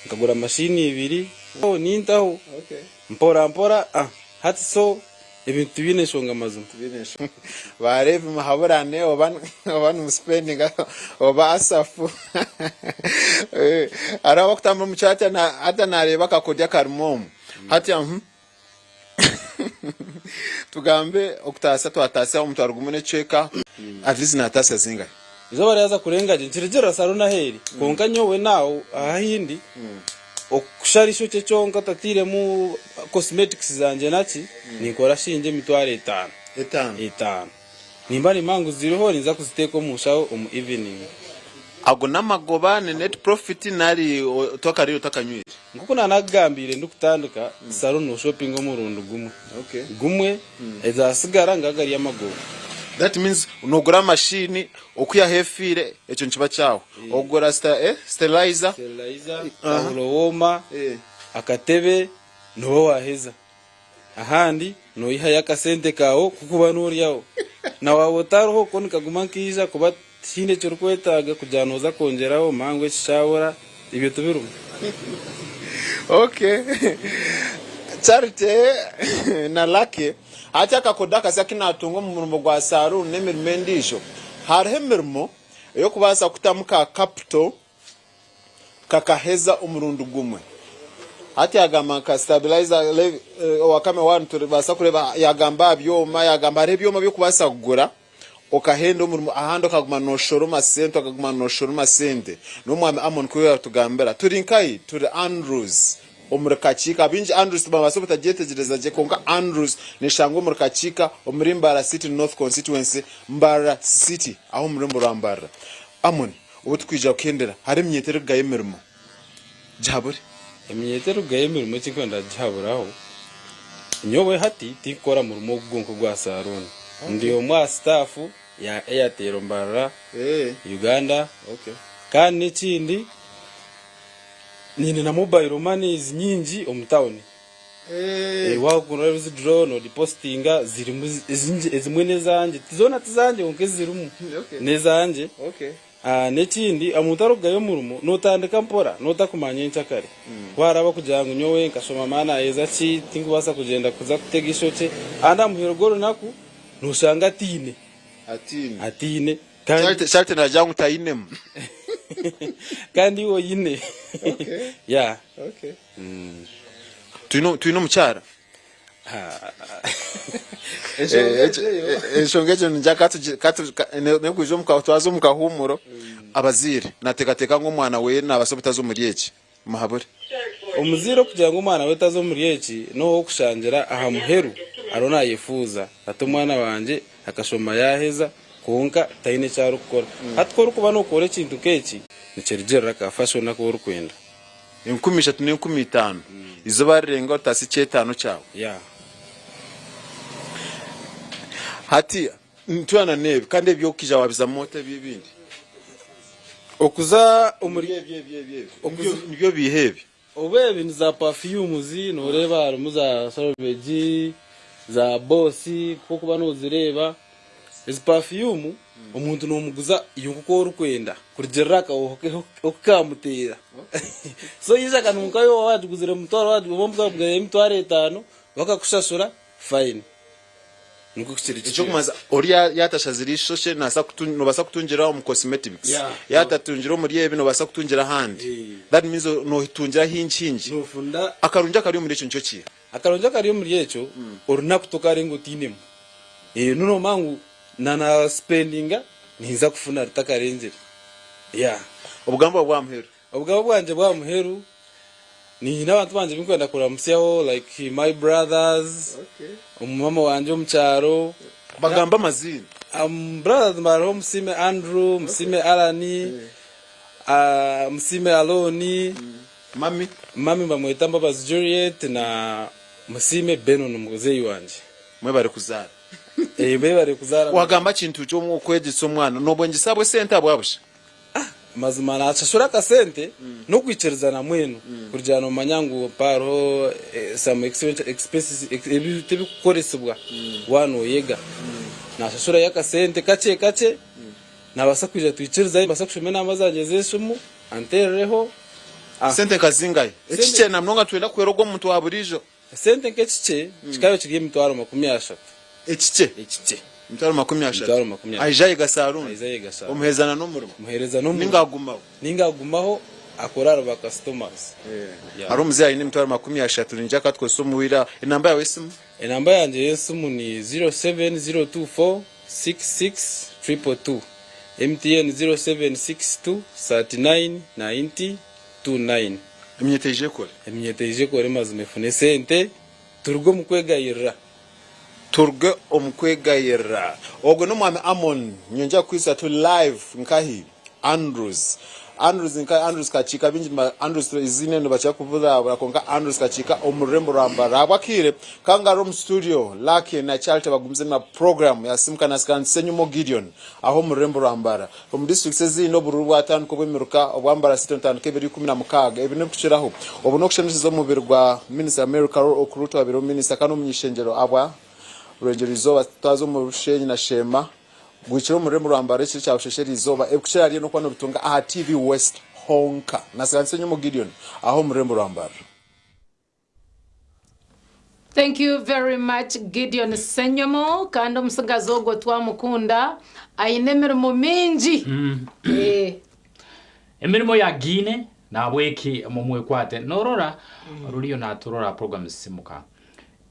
Nkagura mashini ibiri nintaho mpora mpora hati so ebintu tibiine nshonga mazima. Ba Levi muhaburane oba oba nimusipendinga oba Asafu hariho abakutambura omu kiro hati nareeba akakodyo akarimu omu hati Tugambe okutaasya twataasya omutwaro gumwe n'ekicweka at least naataasya zingahi? Eizooba ryaza kurenga gye nikirigiirira saruuni ahu eri kwonka nyowe naawe ahu ndi okushara eishokye kyonka otatairemu cosmetics zangye naki ninkora shingi emitwaro etaano. Etaano? Etaano. Nimba nimba ngu ziriho ninza kuziteeka omu nshaho omu evening. Ago n'amagoba ni net profit nari otakariire otakanywire? Nk'oku naanakugambiire ndikutandika, salon noshopinga omurundi gumwe gumwe, ezaatsigara ngaga gari amagoba. That means nogura machine okwihaho efiire ekyo nikiba kyahwa. Ogura sterilizer. Sterilizer, tawulo wooma, akatebe nooba waaheza. Ahandi noihayo akasente kaawe k'okuba noryaho. Na waaba otariho ko nikaguma nikaija kuba tihaine eki orikwetaaga kugira nooza kwongyeraho mangu eki kyabura, ebyo tibirimu. Okay. Charity na Lucky hati akakodo akasya aku naatunga omu murimo gwa saaluuni n'emirimo endiijo. Hariho emirimo ey'okubaasa kutamu ka capital kakaheza omurundi gumwe. Hati yagamba nka stabilizer owa camera one turibaasa kureeba yagamba aha byoma yagamba hariho ebyoma by'okubaasa kugura okahenda omurimo ahandi okaguma noshoroma sente okaguma noshoroma sente. N'omwami Amon ku yatugambira turi nkahi? Turi Andrews omuri Kakiika. Abaingi Andrews tibabaasa obutagyetegyereza gye kwonka Andrews neshangwa omuri Kakiika omuri Mbarara City North Constituency, Mbarara City aho omu rurembo rwa Mbarara. Amon. Obu turikwija kuhendera, hariho eminyeeto erikugayo emirimo. Gihabure. Eminyeeto erikugayo emirimo eki ndikwenda kugihaburaho, nyowe hati tinkukora murimo ogu gwonka ogwa saruuni. Ndi omwe aha sitaafu ya Airtel Mbarara, Uganda. Kandi n'ekindi nyine na mobile monies nyingi omu tawuni. Waakora withdraw nodepositinga zirimu ezimwe n'ezangye zoona tizangye kwonka ezirimu n'ezangye. N'ekindi omuntu arikugayo omurimo nootandika mpora nootakumanya nyenkyakare. Ku hariho abarikugira ngu nyowe nkashoma maani naaheeza ki tinkubaasa kugyenda kuza kutega eishokye kandi aha muheru gw'orunaku nooshanga ataine ataine kandi Charity naagira ngu tainemu. Kandi iwe oine. Yeah. Twine omukyara? Enshonga egyo ningira n'ekwija twaza omu kahuumuro, abazaire naateekateeka ngu omwana we naabaasa obutaza omuri eki, muhabure. Omuzaire okugira ngu omwana we taza omuri eki n'ow'okushangira aha muheru ariho naayefuuza ati omwana wangye akashoma yaaheza kwonka taine eki arikukora. Hati ku orikuba nookora ekintu nk'eki nikirugiirira ka fashoni aku orikwenda. 3000 n'e5000 eizooba rirenga otatsya eky'etaano kyawe. Yeah. Hati nitwena n'ebi kandi ebi okaija waabizamu ota ebi ebindi? Okuza omuri. Nibyo ebi ebi ebi ebi. Nibyo biiha ebi? Obu ebi ni za perfumes noreeba harimu za Savage, za Boss nk'okuba nozireeba. Ezi perfume omuntu nomuguza iwe nk'oku orikwenda kurugiirira aha kahooho ke oku kamuteera. So yaija akanunkayo waaba wagiguzire mutwaro oba wagiguzire emitwaro etaano bakakushashura fine. Nikwo kiri kityo. Eky'okumanza ori yaatashazire eishokye noobaasa kutungira omu cosmetics, yaatatungire omuri ebi noobaasa kutungira ahandi. That means nootungira haingi haingi. Akarungi akari omuri ekyo nikyo kiiha? Akarungi akari omuri ekyo, orunaku tokarenga otainemu. Noomanya ngu na naasipendinga ninza kufuna rutakarengire. Yeah. Obugambo bwawe bw'aha muheru. Obugambo bwangye bw'aha muheru, niinyine abantu bangye abu ndikwenda kuramutsyaho like my brothers, omumama wangye omu kyaro. Bagambe amaziina. Brothers hariho Musiime Andrew, Musiime Allan, Musiime Alooni. Mami? Mami bamweta Mbabazi Juliet na Musiime Benon muzeeyi wangye. Mwebare kuzaara. Eh, mwebare kuzaara. Wagamba kintu ki okwegyesa omwana nobwengyesa ahabw'esente ahabwa busha? Mazima nashashura akasente n'okwikirizana mwenu kurugira nomanya ngu mpa hariho some expenses ebintu ebikukoresibwa waaba noyega. Nashashurayo akasente kakye kakye. Naabaasa kwija twikirizane, nimbaasa kushoma enamba zangye z'esimu anteerereho. Sente nka zingahi? Ekikye na munonga nitwenda kuhwera ogwo omuntu wa buriijo. Esente nk'ekikye kikaba kiri 300,000. Ekikye? Ekikye. 300,000. 300,000. Aija ayega saruuni? Aija ayega saruuni. Omuheereza na n'omurimo? Muheereza n'omurimo. Ninga agumaho? Ninga agumaho akore ahari ba customers. Yeah. Hariho omuzeeyi aine 300,000 naija akatukozesa omu bwire aha. Enamba yaawe y'esimu? Enamba yangye y'esimu ni 07024 66 222. MTN 0762 39 90 29. Eminyeto eije ekore. Eminyeto eije ekore mazima efune esente turuge omu kwegayirira. Turuge omu kwegayirira. Ogwo n'omwami Amon nyongyera kukwitsa turi live nkahi Andrews Andrews nkahi Andrews Kakiika baingi niba Andrews eiziina eri nibakira kuburabura kwonka Andrews Kakiika omu rurembo rwa Mbarara ahabw'akaire kangarura omu studio Lucky na Charity bagumize na program ya Simuka na Ssenyumo Gideon aho omu rurembo rwa Mbarara. Omu disiturikiti ezindi obururu bwatandika obw'emiruka obwa Mbarara City nibutandika ebiro 16 ebi n'ebirikukiraho. Obu n'okushemereza omubiri gwa Minisita Mary Carol Okurut owabaireho Minisita kandi omuny'ishengyero ahabwa Rwengyero Izooba twaza omu Bushenyi na Sheema guhikire omu rurembo rwa Mbarara ekiro kya Busheeshe eriizooba. Ebirikukira ahari ebyo n'okuba nobitunga aha TV West honka. Nasiga Nsenyumo Gideon aho omu rurembo rwa Mbarara. Thank you very much Gideon Ssenyomo kandi omutsigazi ogwo twamukunda aine emirimo mingi. Eh. Emirimo yagiine nahabweki mumwekwate norora ruriyo naturora program zisimuka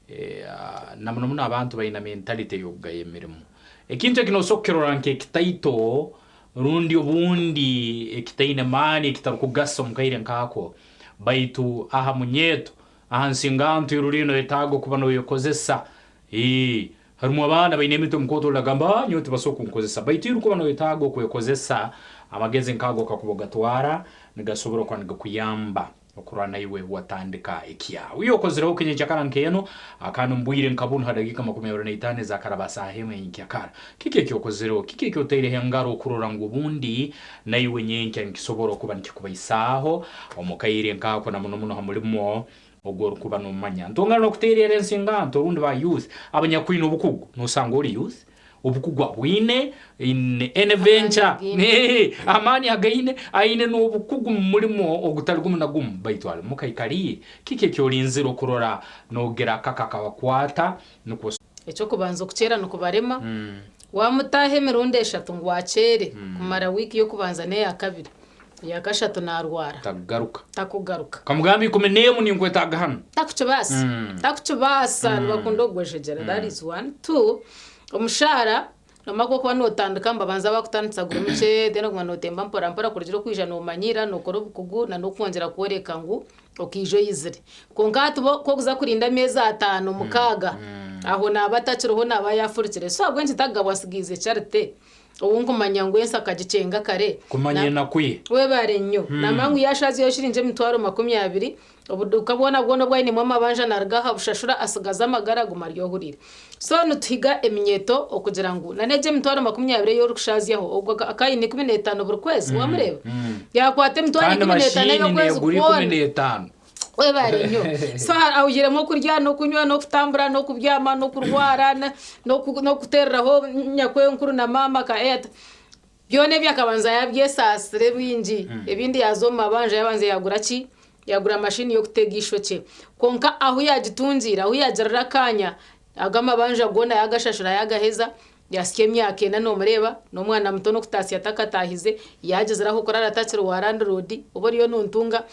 eh, na muno muno abantu baina mentality ey'okugaya emirimo ekintu eki nosobora kukirora nk'ekitaito rundi obundi ekitaine maani ekitarukugasa omu kaire nk'ako Baitu aha munyeeto, aha nsinganto y'orulimi noyetaaga okuba noyekozesa. Ii, Harimu abaana baine emitwe mikooto oragamba, Ah, nyowe tibasobora kunkozesa. Baitu iwe orukuba noyetaaga okwekozesa, amagezi nk'ago kakuba ogatwara, nigasobora kuba nigakuyamba okurora naiwe watandika ekyawe. Iwe okozireho ki nyenkyakara nk'enu? Kandi omu bwire nka bunu ha dakiika 25 ezakaraba saaha emu enyenkyakara, kiki eki okozireho? Kiki eki otaireho engaro okurora ngu obundi Naiwe nyenkya nikisobora okuba nikikubaisaaho omu kaire nk'ako na muno muno ha mulimo ogw'orukuba nomanya. Ntongana n'okuteererra ensinganto rundi ba youth abanyakwine obukugu. Nosanga oli youth, obukugu abwine, in any venture, amaani againe, aine n'obukugu mu mulimo ogutali gumu na gumu baitu ali muka aikaliire. Kiki eki olinzire okurora nogira akaka akabakwata nukwo. Eky'okubanza okukyera nikubarema. Waamutaaha emirundi eshatu ngu akyere kumara wiiki y'okubanza n'eya kabiri, eya kashatu naarwara. Takugaruka. Takugaruka. Okamugamba 11 ninkwetaaga hanu. Takukibaasa. Takukibaasa. Nibakunda okugwejegyera. That is one. Two, omushaara noomanya ku orikuba nootandika nibabanza baakutandikisa guri mukye then oguma nootemba mpora mpora kurugiirira okwija noomanyiira, nookora obukugu nan'okwongyera kworeka ngu Okaija oyizire. Kwonka hati bo ku orikuza kurinda ameezi ataano, mukaaga, aho naaba atakiriho naaba yaafurukire. So ahabw'enki ntakugabwa nsigaize Charity ou nkumanya ngu ensi akagikyenga kare. Kumanya enaku ye. Webare nnyo. Naamanya ngu yaashazireyo shiringi 200,000, obuduuka bwona bwona obu ainemu amabanja naaruga aha bushashura atsigaze amagara aguma ari ohuriire. So nituhiga eminyeeto okugira ngu na n'egyo 200,000 ei orikushazyaho, ogwo akaba aine 15 buri kwezi, wamureeba? Yaakwata emitwaro Kandi ikumi n'etaano mashiini ey'okwezi neegura ikumi kwona. n'etaano. Webare nnyo. So ahugiremu okurya n'okunywa n'okutambura n'okubyama n'okurwara n'okuteereraho nyakwenkuru na maama ka airtime. Byona ebi akabanza yaabyesaasira ebingi, ebindi yaaza omu mabanja yaabanza yaagura ki? Yaagura mashini y'okutega eishokye. Kwonka ahu yaagitungiire, ahu yaagirira akaanya, ago amabanja goona yaagashashura yaagaheza, yaasya emyaka ena noomureeba, n'omwana muto n'okutaasya atakataahize, yaagizire ah'okuraara atakiri wa landiroodi, oba oriyo nontunga.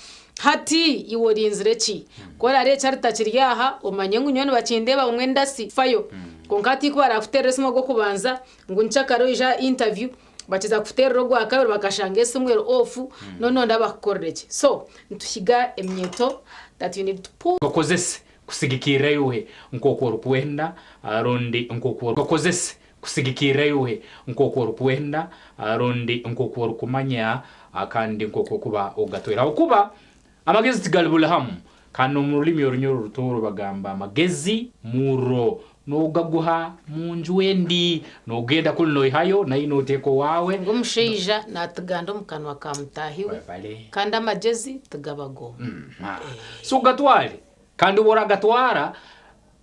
Hati iwe orinzire ki? Ku oraareebe ekyarita kiri aha, omanye ngu nyowe nibakindeeba bumwe endasi, fayo. Kwonka hati ku baraakuteerera esimu ogw'okubanza, Ngu nkyakare oije aha interview bakiza kukuterera ogwakabiri bakashanga esimu eri off nonondi abakukorere ki so nituhiga eminyeto that you need to pull. Gakozese kusigikirra iwe nk'oku orukwenda rundi nk'oku Gakozese kusigikirra iwe nk'oku orukwenda rundi nk'oku orukumanya kandi nk'oku okuba ogatwaire. Habwokuba Amagezi tigali buli hamu, kandi n'omu rulimi Orunyoro Orutooro bagamba amagezi murro. Nogaguha mu nju endi, nogenda kuli noihayo naiwe noteeka owaawe. Ngu omushaija natuganda omu kanwa ka mutaahi we, kandi amagyezi tigaba gomwe. So gatware, kandi obu oragatwara.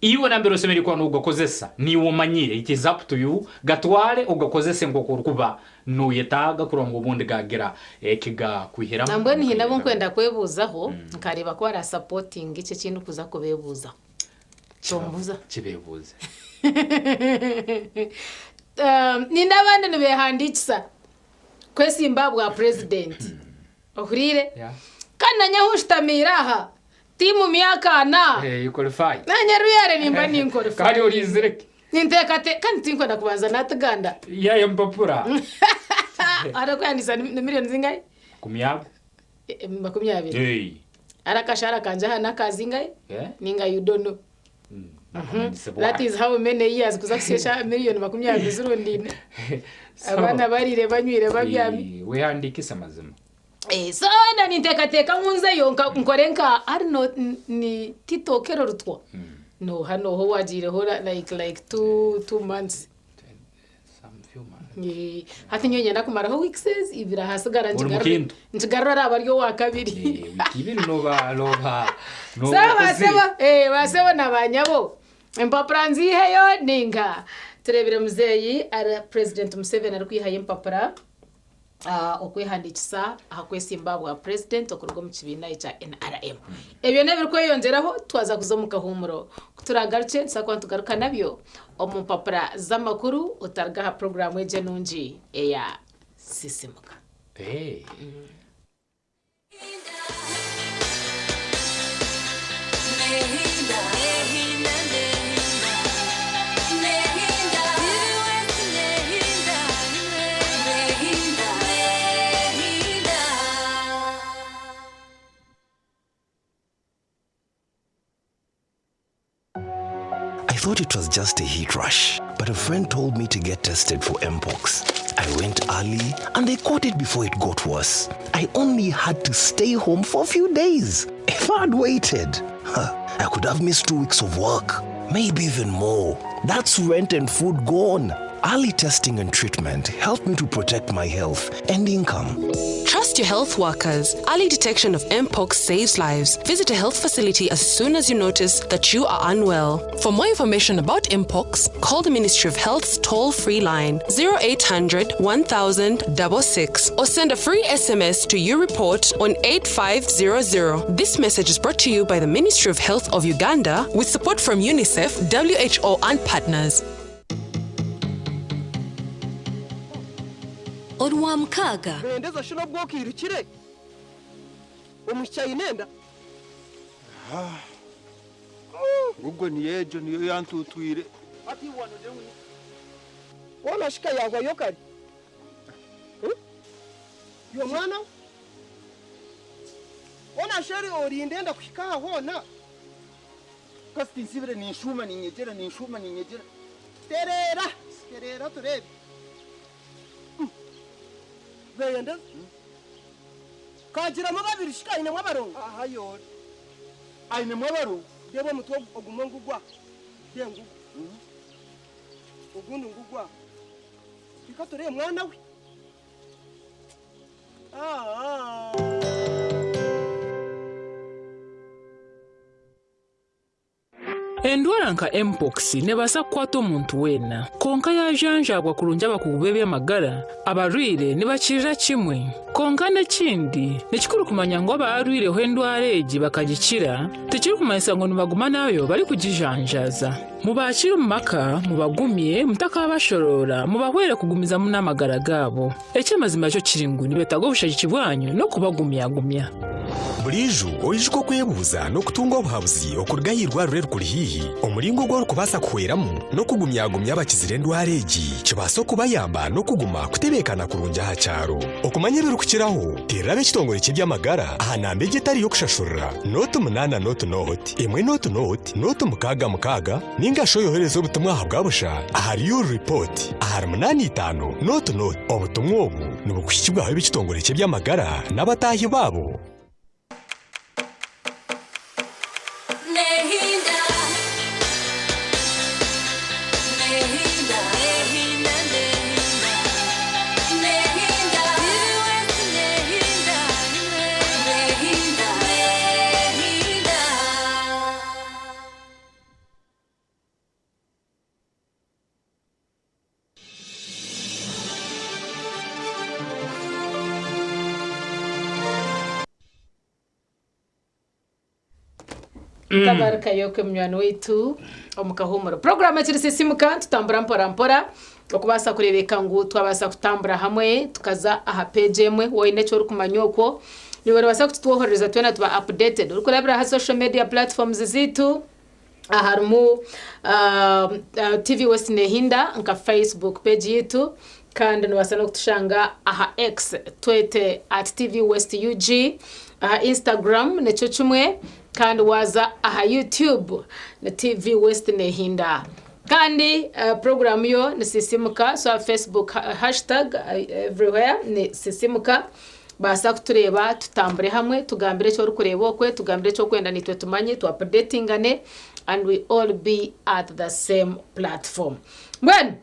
Iwe nambere osemeriire kuba nogakozesa niiwe omanyire, it is up to you, gatwale ogakozese nk'oku orukuba noyetaaga kurora ngu obundi gagira eki gakwihiramu Nambwenu omu haine abu kaire nkwenda kwebuuzaho nkareeba ku barasapootinga eki eki ndikuza kubeebuuzaho. Kyombuuza? Kibeebuuze. Nindeeba abandi nibeehandiikisa kwesimba aha bwa purezidenti. Ohuriire? Yeah. Kandi nanye ahu nshutamiire aha, ti mu myaka ana. Eh, you qualify. Nanye ruyare nimba ninqualify. Kandi orinzire ki? Ninteekateeka, kandi tinkwenda kubanza naatuganda. Yayo empapura. Arikwehandiikisa ni million zingahi? Kumyago. 20. Hey. Ari akashaara kangye aha n'aka zingahi? Eh? Ninga you don't know. Nakumanyisibwa. That is how many years kuza kushesha million 20 zirundiine. So, Abaana bariire banywire babyami. eh, wehandiikise mazima. Eh, so wena ninteekateeka ngu nzeyo nka- nkore nka Arno ni Tito Okello Lutwa. Nooha nooha owaagiireho like 2 months. Some few months. Eh, hati nyowe niinyenda kumaraho weeks ibiri ahasigara Ori nkigarure mukintu. nkigarure araba ari owa kabiri. Eh, wiki ibiri noba noba noba Sebo okozire. basebo, eh, basebo na banyabo. Empapura nziiheyo ninga. Tureebire muzeeyi ari President Museveni arikwihayo empapura okwehandiikisa aha kwesimba aha bwa President okuruga omu kibiina ekya NRM. Ebyo n'ebirikweyongyeraho twaza kuza omu kahuumuro. Ku turaagarukye nituza kuba nitugaruka nabyo omu mpapura z'amakuru otaruga aha puroguraamu egi enungi eya Sisimuka. Hey. I thought it was just a heat rash, but a friend told me to get tested for Mpox. I went early and they caught it before it got worse. I only had to stay home for a few days. If I'd waited, I could have missed 2 weeks of work, maybe even more. That's rent and food gone. Early testing and treatment helped me to protect my health and income. Trust your health workers. Early detection of Mpox saves lives. Visit a health facility as soon as you notice that you are unwell. For more information about Mpox, call the Ministry of Health's toll-free line 0800 1000 66 or send a free SMS to YouReport on 8500. This message is brought to you by the Ministry of Health of Uganda with support from UNICEF, WHO and partners. Orwamukaaga. Bendeza shi n'obwo okiirukire omwishiki aine enda. Ngugwo niyo egyo niyo yantutwire. Hoona shi ka yaahwayo kare? Iwe mwana we? Hoona shi orinda enda kuhika aha hoona? Kasi tinsibire ninshuuma ninyegyera ninshuuma ninyegyera. Tereera! Tereera tureebe. Beyendeza. Kagiramu babiri shi kainemu abarongo? Aha yoona. Ainemu abarongo. Reeba omutwe ogumwe ngugwa. Reeba ngugu. Ogundi ngugwa. Reka tureebe mwana we. Ah. Endwara nka Mpox nebaasa kukwata omuntu weena, kwonka yaajanjaabwa kurungi abakugu b'eby'amagara, abarwaire nibakirira kimwe. Kwonka n'ekindi, ni kikuru kumanya ngu abaarwireho endwara egi bakagikira, tikirikumanyisa ngu nibaguma nayo barikugijanjaaza. Mubaakire omu maka, mubagumye, mutakabashoroora, mubahwere kugumizamu n'amagara gaabo. Eky'amazima kyo kiri ngu nibeetaaga obushagiki bwanyu n'okubagumyagumya. Buriijo oijuke okwebuuza n'okutunga obuhabuzi okuruga aha irwariro erikuri haihi. Omuringo ogu orikubaasa kuhweramu n'okugumyagumya abakizire endwara egi kibaase okubayamba n'okuguma kutebeekana kurungi aha kyaro. Okumanya ebirikukiraho, teerera ab'ekitongore ky'eby'amagara aha namba egi etari y'okushashurira 08 00 1 00 066 ninga shi oyohereze obutumwa aha bwa busha ahari YouReport ahari 85 00. Obutumwa obu nibukuhikibwaho ab'ekitongore ky'eby'amagara n'abataahi baabo. Nehinda. Nehinda. Nehinda. Nehinda. Nehinda. Nehinda. Nehinda. Tabarika Yokwe munywani waitu omu kahuumuro. Puroguraamu ekiri Sisiimuka nitutambura mpora mpora okubaasa kureebeka ngu twabaasa kutambura hamwe tukaza aha peegi emwe. Waaba oine eki orikumanya okwo, naiwe noobaasa kututwohorereza twena tuba updated orikurabira aha social media platforms zaitu harimu TV West Nehinda nka Facebook page yaitu kandi noobaasa n'okutushanga aha X twete at TV West UG, aha Instagram nikyo kimwe Kandi waaza aha YouTube ni TV West nehinda. Kandi puroguraamu yo ni Sisimuka, so aha Facebook hashtag everywhere ni Sisimuka. Baasa kutureeba tutambure hamwe, tugambire eki orikureeba okwe, tugambire eki orikwenda naitwe tumanye, tu updatingane and we all be at the same platform. Mbwenu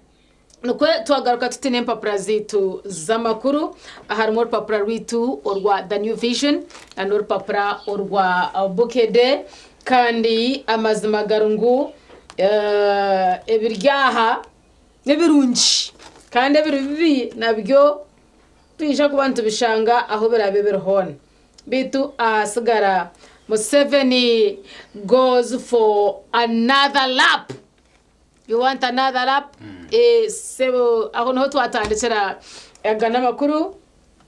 Nikwo twagaruka tuti n'empapura zaitu z'amakuru, harimu orupapura rwaitu orwa The New Vision n'orupapura orwa Bukedde kandi amazima gari ngu ebiri aha nibirungi kandi ebiri bibi nabyo twija kuba nitubishanga ahu biraabe biri hoona. Beitu ahasigara Museveni goes for another lap. You want another lap? Eh, sebo aho niho twatandikira aga n'amakuru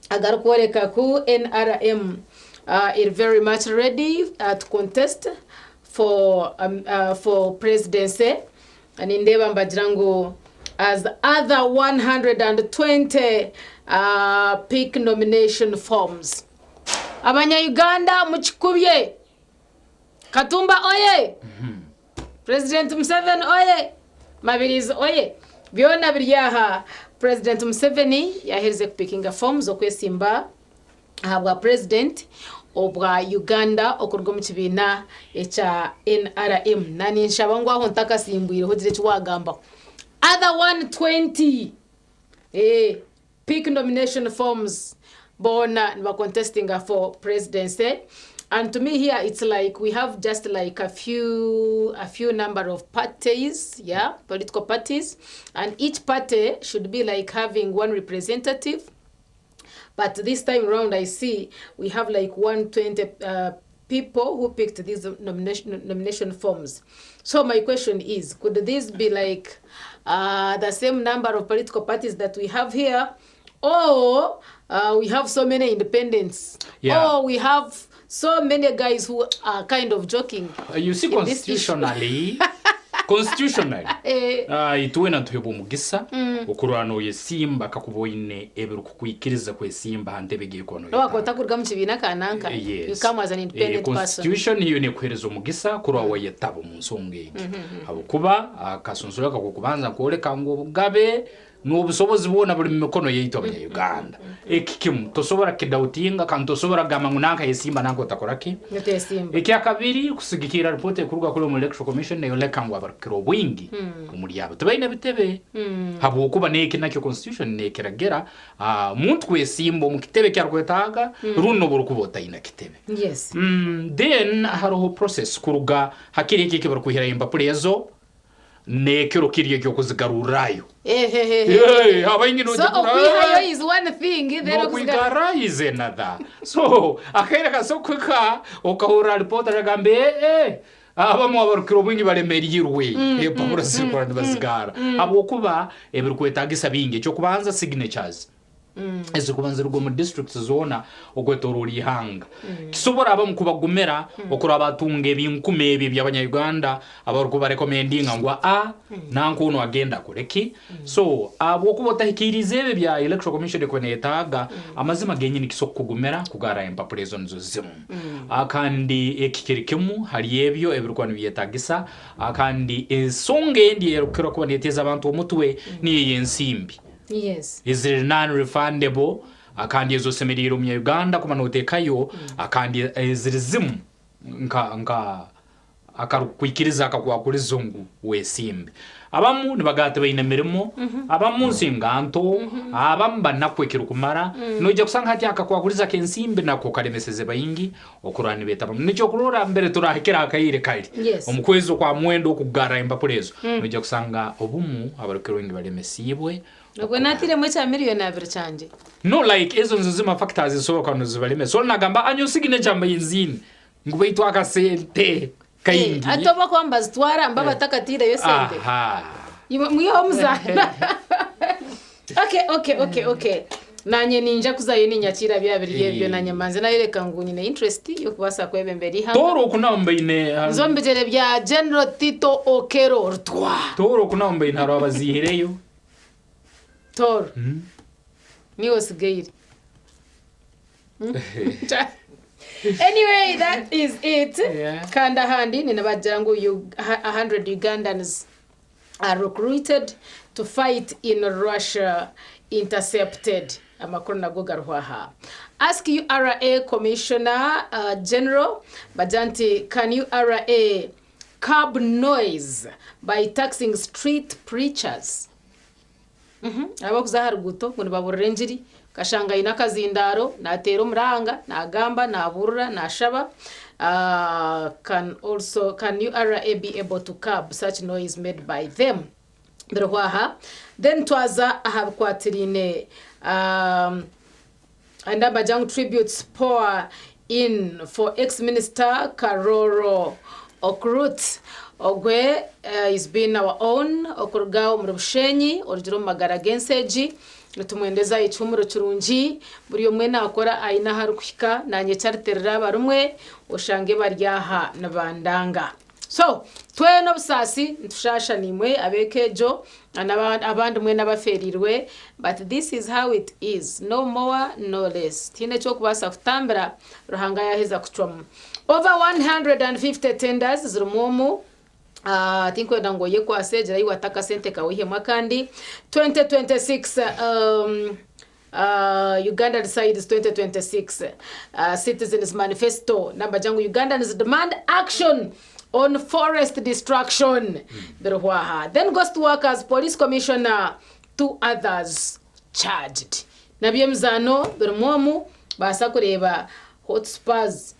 agarikworeka ku NRM uh, iri very much ready uh, to contest for, um, uh, for presidency. Nindeeba mbagira ngu as other 120 uh, pick nomination forms. Abanya-Uganda mukikubye! Katumba oye! President Museveni oye! Mabirizi oye! Byona biri aha. President Museveni yaherize kupikinga fomu z'okwesimba aha bwa President obwa Uganda okuruga omu kibiina ekya NRM. Na ninshaba ngu aho ntakasimbwireho ogire eki wagambaho. Other 120 eh. Pick nomination forms boona niba contestinga for presidency and to me here it's like we have just like a few a few number of parties yeah political parties and each party should be like having one representative but this time round I see we have like 120 uh, people who picked these nomination, nomination forms. So my question is, could this be like uh, the same number of political parties that we have here, or uh, we have so many independents, Yeah. or we have so many guys who are kind of joking? You see, in this issue? constitutionally, constitutionally, Eh. ah, itwena nituheebwa omugisa okurora noyesimba kakuba oine ebirikukwikiriza kwesimba aha ntebe eg'ekono Nowakuba otakuruga omu kibiina ka nanka, you Yes. come as an Eh, independent person. constitution yo nekuhereza omugisa kurora wayetaba omu nsonga egi habwokuba akasunsuro aka k'okubanza nkooreka ngu obugabe n'obusobozi bwona buri mu mikono yaitu abanya-Uganda. Eki kimu tosobora kukidautinga kandi tosobora kugamba ngu nanka ayesimba nanka otakora ki. Oteesimba. Ekyakabiri, kusigikirra ripooti erikuruga kuri omu Electoral Commission neyoleka ngu abarikukira obwingi omuri abo tibaine bitebe habwokuba n'eki nakyo constitution nekiragira omuntu kwesimba omu kitebe eki arikwetaaga rundi n'obu orikuba otaine kitebe. Yes. Then haroho process kuruga ha kiro eki eki barikwihirayo empapura ezo n'ekiro kiri eky'okuzigarurrayo. Ehehehe. Abaingi So noija kurora, okwihayo is one thing then okuzigarura. N'okwigarrayo is another. So akaire kaso kuhika okahurra alipoota aragamba ee abamu abarukukira obwingi baremereirwe empapura zirikura nibazigarra habwokuba ebirikwetagisa bingi. Eky'okubanza signatures. ezirikuba niziruga omu districts zoona okwetoroora ihanga. Kisobora abamu kubagumira okuraba batunga ebinkumi ebi eby'abanya-Uganda abarikubarekomendinga ngu aa nanka onu agende akore ki. So ahabw'okuba otahikiiriize ebi ebya Electoral Commission erikuba neyetaaga, amazima genyini kisobola kukugumira kugarrayo empapura ezo nizo zimu. Kandi eki kiri kimu hari ebyo ebirikuba nibyetagisa. Kandi ensonga endi erikukira kuba neteeza abantu omutwe niyo ey'ensimbi. Yes. Eziri non refundable kandi ezo osemeriire omunya Uganda kuba notekayo kandi eziri zimu nka nka akarukukwikiriza akakwakurizo ngu wesimbe. Abamu nibagamba tibaine mirimo, abamu nsinganto, abamu banaku ekirukumara, noija kusanga hati akakwakurizo ak'ensimbi nako kalemeseze baingi okurora nibetabamu. Nikyo okurora mbere turahikira akaire kari Yes. omu kwezi okwa mwenda okugarra empapura ezo, noija kusanga obumu abarukukira obwingi balemesiibwe. Obwo natairemu ekya miriyoni abiri kyangye. No like ezo nizo zimwe factors ezisobora kuba nizibalemesa. Oli nagamba anyowe signature mbaye nziine ngu baitu akasente. Kaingi. Hati obu bakuba nibazitwara mba batakataireyo sente. Aha. Imwe mwiheho muzaana. Okay, okay, okay, okay. Nanye ninja kuzayo ninyakiira byaba biri ebyo nanye mbanze nayoreka ngu nyine interest y'okubaasa kwebembera eihanga. Tooro oku naho mbaine Nze omu bigyere bya General Tito Okello Rutwa. Tooro oku naho mbaine hariho abaziihireyo. Tooro. Niiwe osigaire. Anyway, that is it. Kandi ahandi ninibagira ngu 100 Ugandans are recruited to fight in Russia intercepted. Amakuru nago gariho aha. Ask URA Commissioner General bagira nti can URA curb noise by taxing street preachers? Abarikuza aha ruguuto ngu nibabuurira engiri, okashanga aine akazindaaro naateera omuranga, naagamba, naabuurira, naashaba. Can also, can URA be able to curb such noise made by them? Biriho aha. Then twaza aha bikwatiraine and abagira ngu tributes pour in for ex-minister Karoro Okurut. Ogwe he's been our own okuruga omuri Bushenyi orugire omu magara g'ensi egi. Nitumwendeza ekihumuro kirungi. Buri omwe nakora aine ahu arikuhika nanye Charity riraba rimwe oshange bari aha nibandanga. So, twena obusaasi nitushaasha naimwe ab'eka egyo na abandi mwena abafeereirwe but this is how it is, no more no less. Tihaine eki orikubaasa kutambira Ruhanga yaaheza kucwamu. Over 150 tenders zirimu omu, tinkwenda ngu oyekwase, gira ahi waata akasente kaawe oihemu akandi. 2026 Uganda decides 2026 Citizens Manifesto nabagira ngu Ugandans demand action on forest destruction biriho aha. Then ghost workers, police commissioner, two others charged. Nabyo emizaano birimu omu baasa kureeba Hotspurs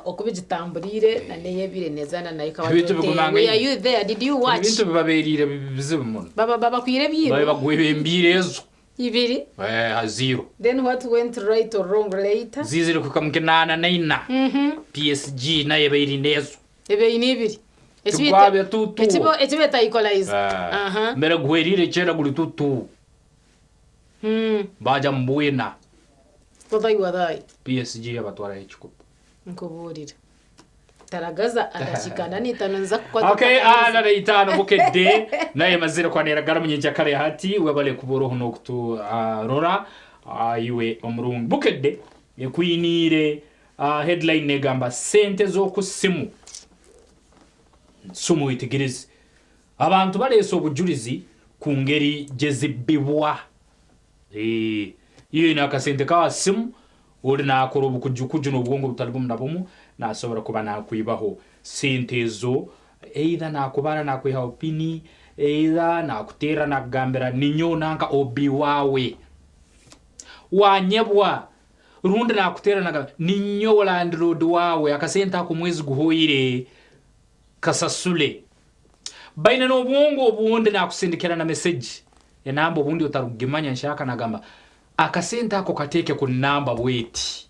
oku bigitamburiire na n'ei ebaire neezaana nayo ekaba Ebintu toteera. bigumangaine. Were you there? Did you watch? Ebintu bibabeereire bizibu muno. Baba babakwire ebiiro. Babe bagwebembiire ezo. Ibiri. Eh, ha zero. Then what went right or wrong later? Zizire kuhika mu kinaana na ina. PSG nayo ebaire eine ezo. Ebaine ibiri. Tigwabya tutu. Eki beeta equalizer. Eh, mbere guhwereire kera guri tutu. Baagya mu bwina. Wathai wathai. PSG yabatwaraho ekikopo. Nkubuurira. Taragaza adakiika ana n'eitaano niza kukwata Okay, mpaka ana na itaano bukedde naye mazire kwanira gara munyenkyakare hati webale kuba oroho n'okuturora iwe omurungi bukedde ekwiniire headline negamba sente z'oku simu soma wetegereze abantu bareese obujurizi ku ngeri gye zibbibwa Eeh, iwe oine akasente k'aha simu, ori naakora obukujukuju n'obwongo butari bumwe na bumwe, naasobora kuba naakwibaho sente ezo, either naakubara naakwihaho pini, either naakuteerera naakugambira ninyowe nanka OB waawe. Waanyebwa, rundi naakuteerera naakugambira ninyowe landiroodi waawe, akasente ako omwezi guhweire kasasule. Baine n'obwongo obundi nakusindikira na mesegi enamba obundi otarikugimanya nshaka nagamba akasente ako kateeke ku namba bweti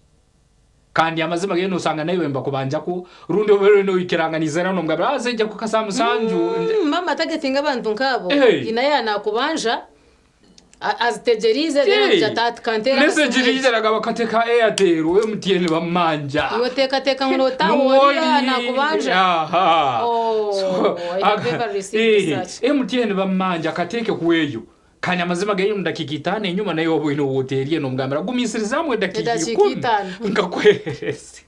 kandi amazima gariyo nosanga naiwe nibakubanjaku rundi obe oriyo noikiranganiza nomugambira haza nja kuhika saaha musanju Mama targetinga abantu nkaabo Hey. haine yaaba nakubanja Azitegyereize then agira ati ati kanteere Message akasimu egi. riija ragaba kati ka Airtel MTN bamanja. Iwe oteekateeka ngu nootaaha oriya naakubanja. Aha. Oh, So, I have never received such. MTN bamanja kateeke kweyo. Kandi amazima gari omu dakiika itaano enyuma nawe waaba oine ou oteeriire nomugambira gumiisirizamu edakiika Edakiika ikumi itaano. nkakuheereze.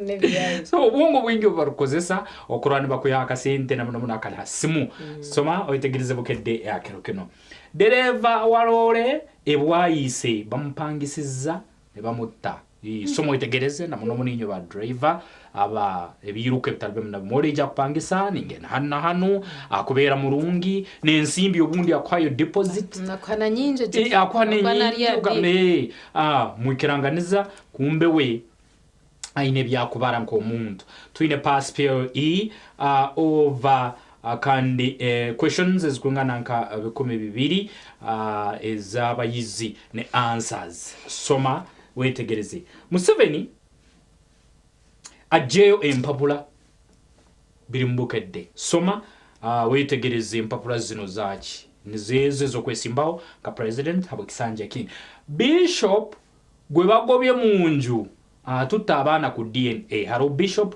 N'ebyayo. So obwongo bwingi obu barikukozesa okurora nibakwihaho akasente na muno muno akari ha simu. Soma oyetegereze Bukedde ya kiro kinu. Dereeva wa loore e Bwaise bamupangisizza ne bamutta. Soma oyetegereze na muno muno inywe ba driver aba ebiiruka ebitari bimwe na bimwe. Oraija kupangisa ningenda hanu na hanu, akubeera murungi, n'ensimbi obundi akuhayo deposit. Nakuha na nyingi Eh, akuha Akuha na n'enyingi ariya ogamba bill. eh, ah, mwikiranganiza kumbe we aine ebyakubara nk'omuntu. Twine pass PLE over kandi questions ezikwingana nka 2000 ez'abayizi ne answers. Soma wetegereze. Museveni aggyeyo empapula. Biri mu Bukedde. Soma wetegereze empapura zino zaaki. Nizo ezo ez'okwesimbaho nka president habw'ekisanja ekindi. Bishop gwe bagobye mu nju atutte abaana ku DNA. Haroho Bishop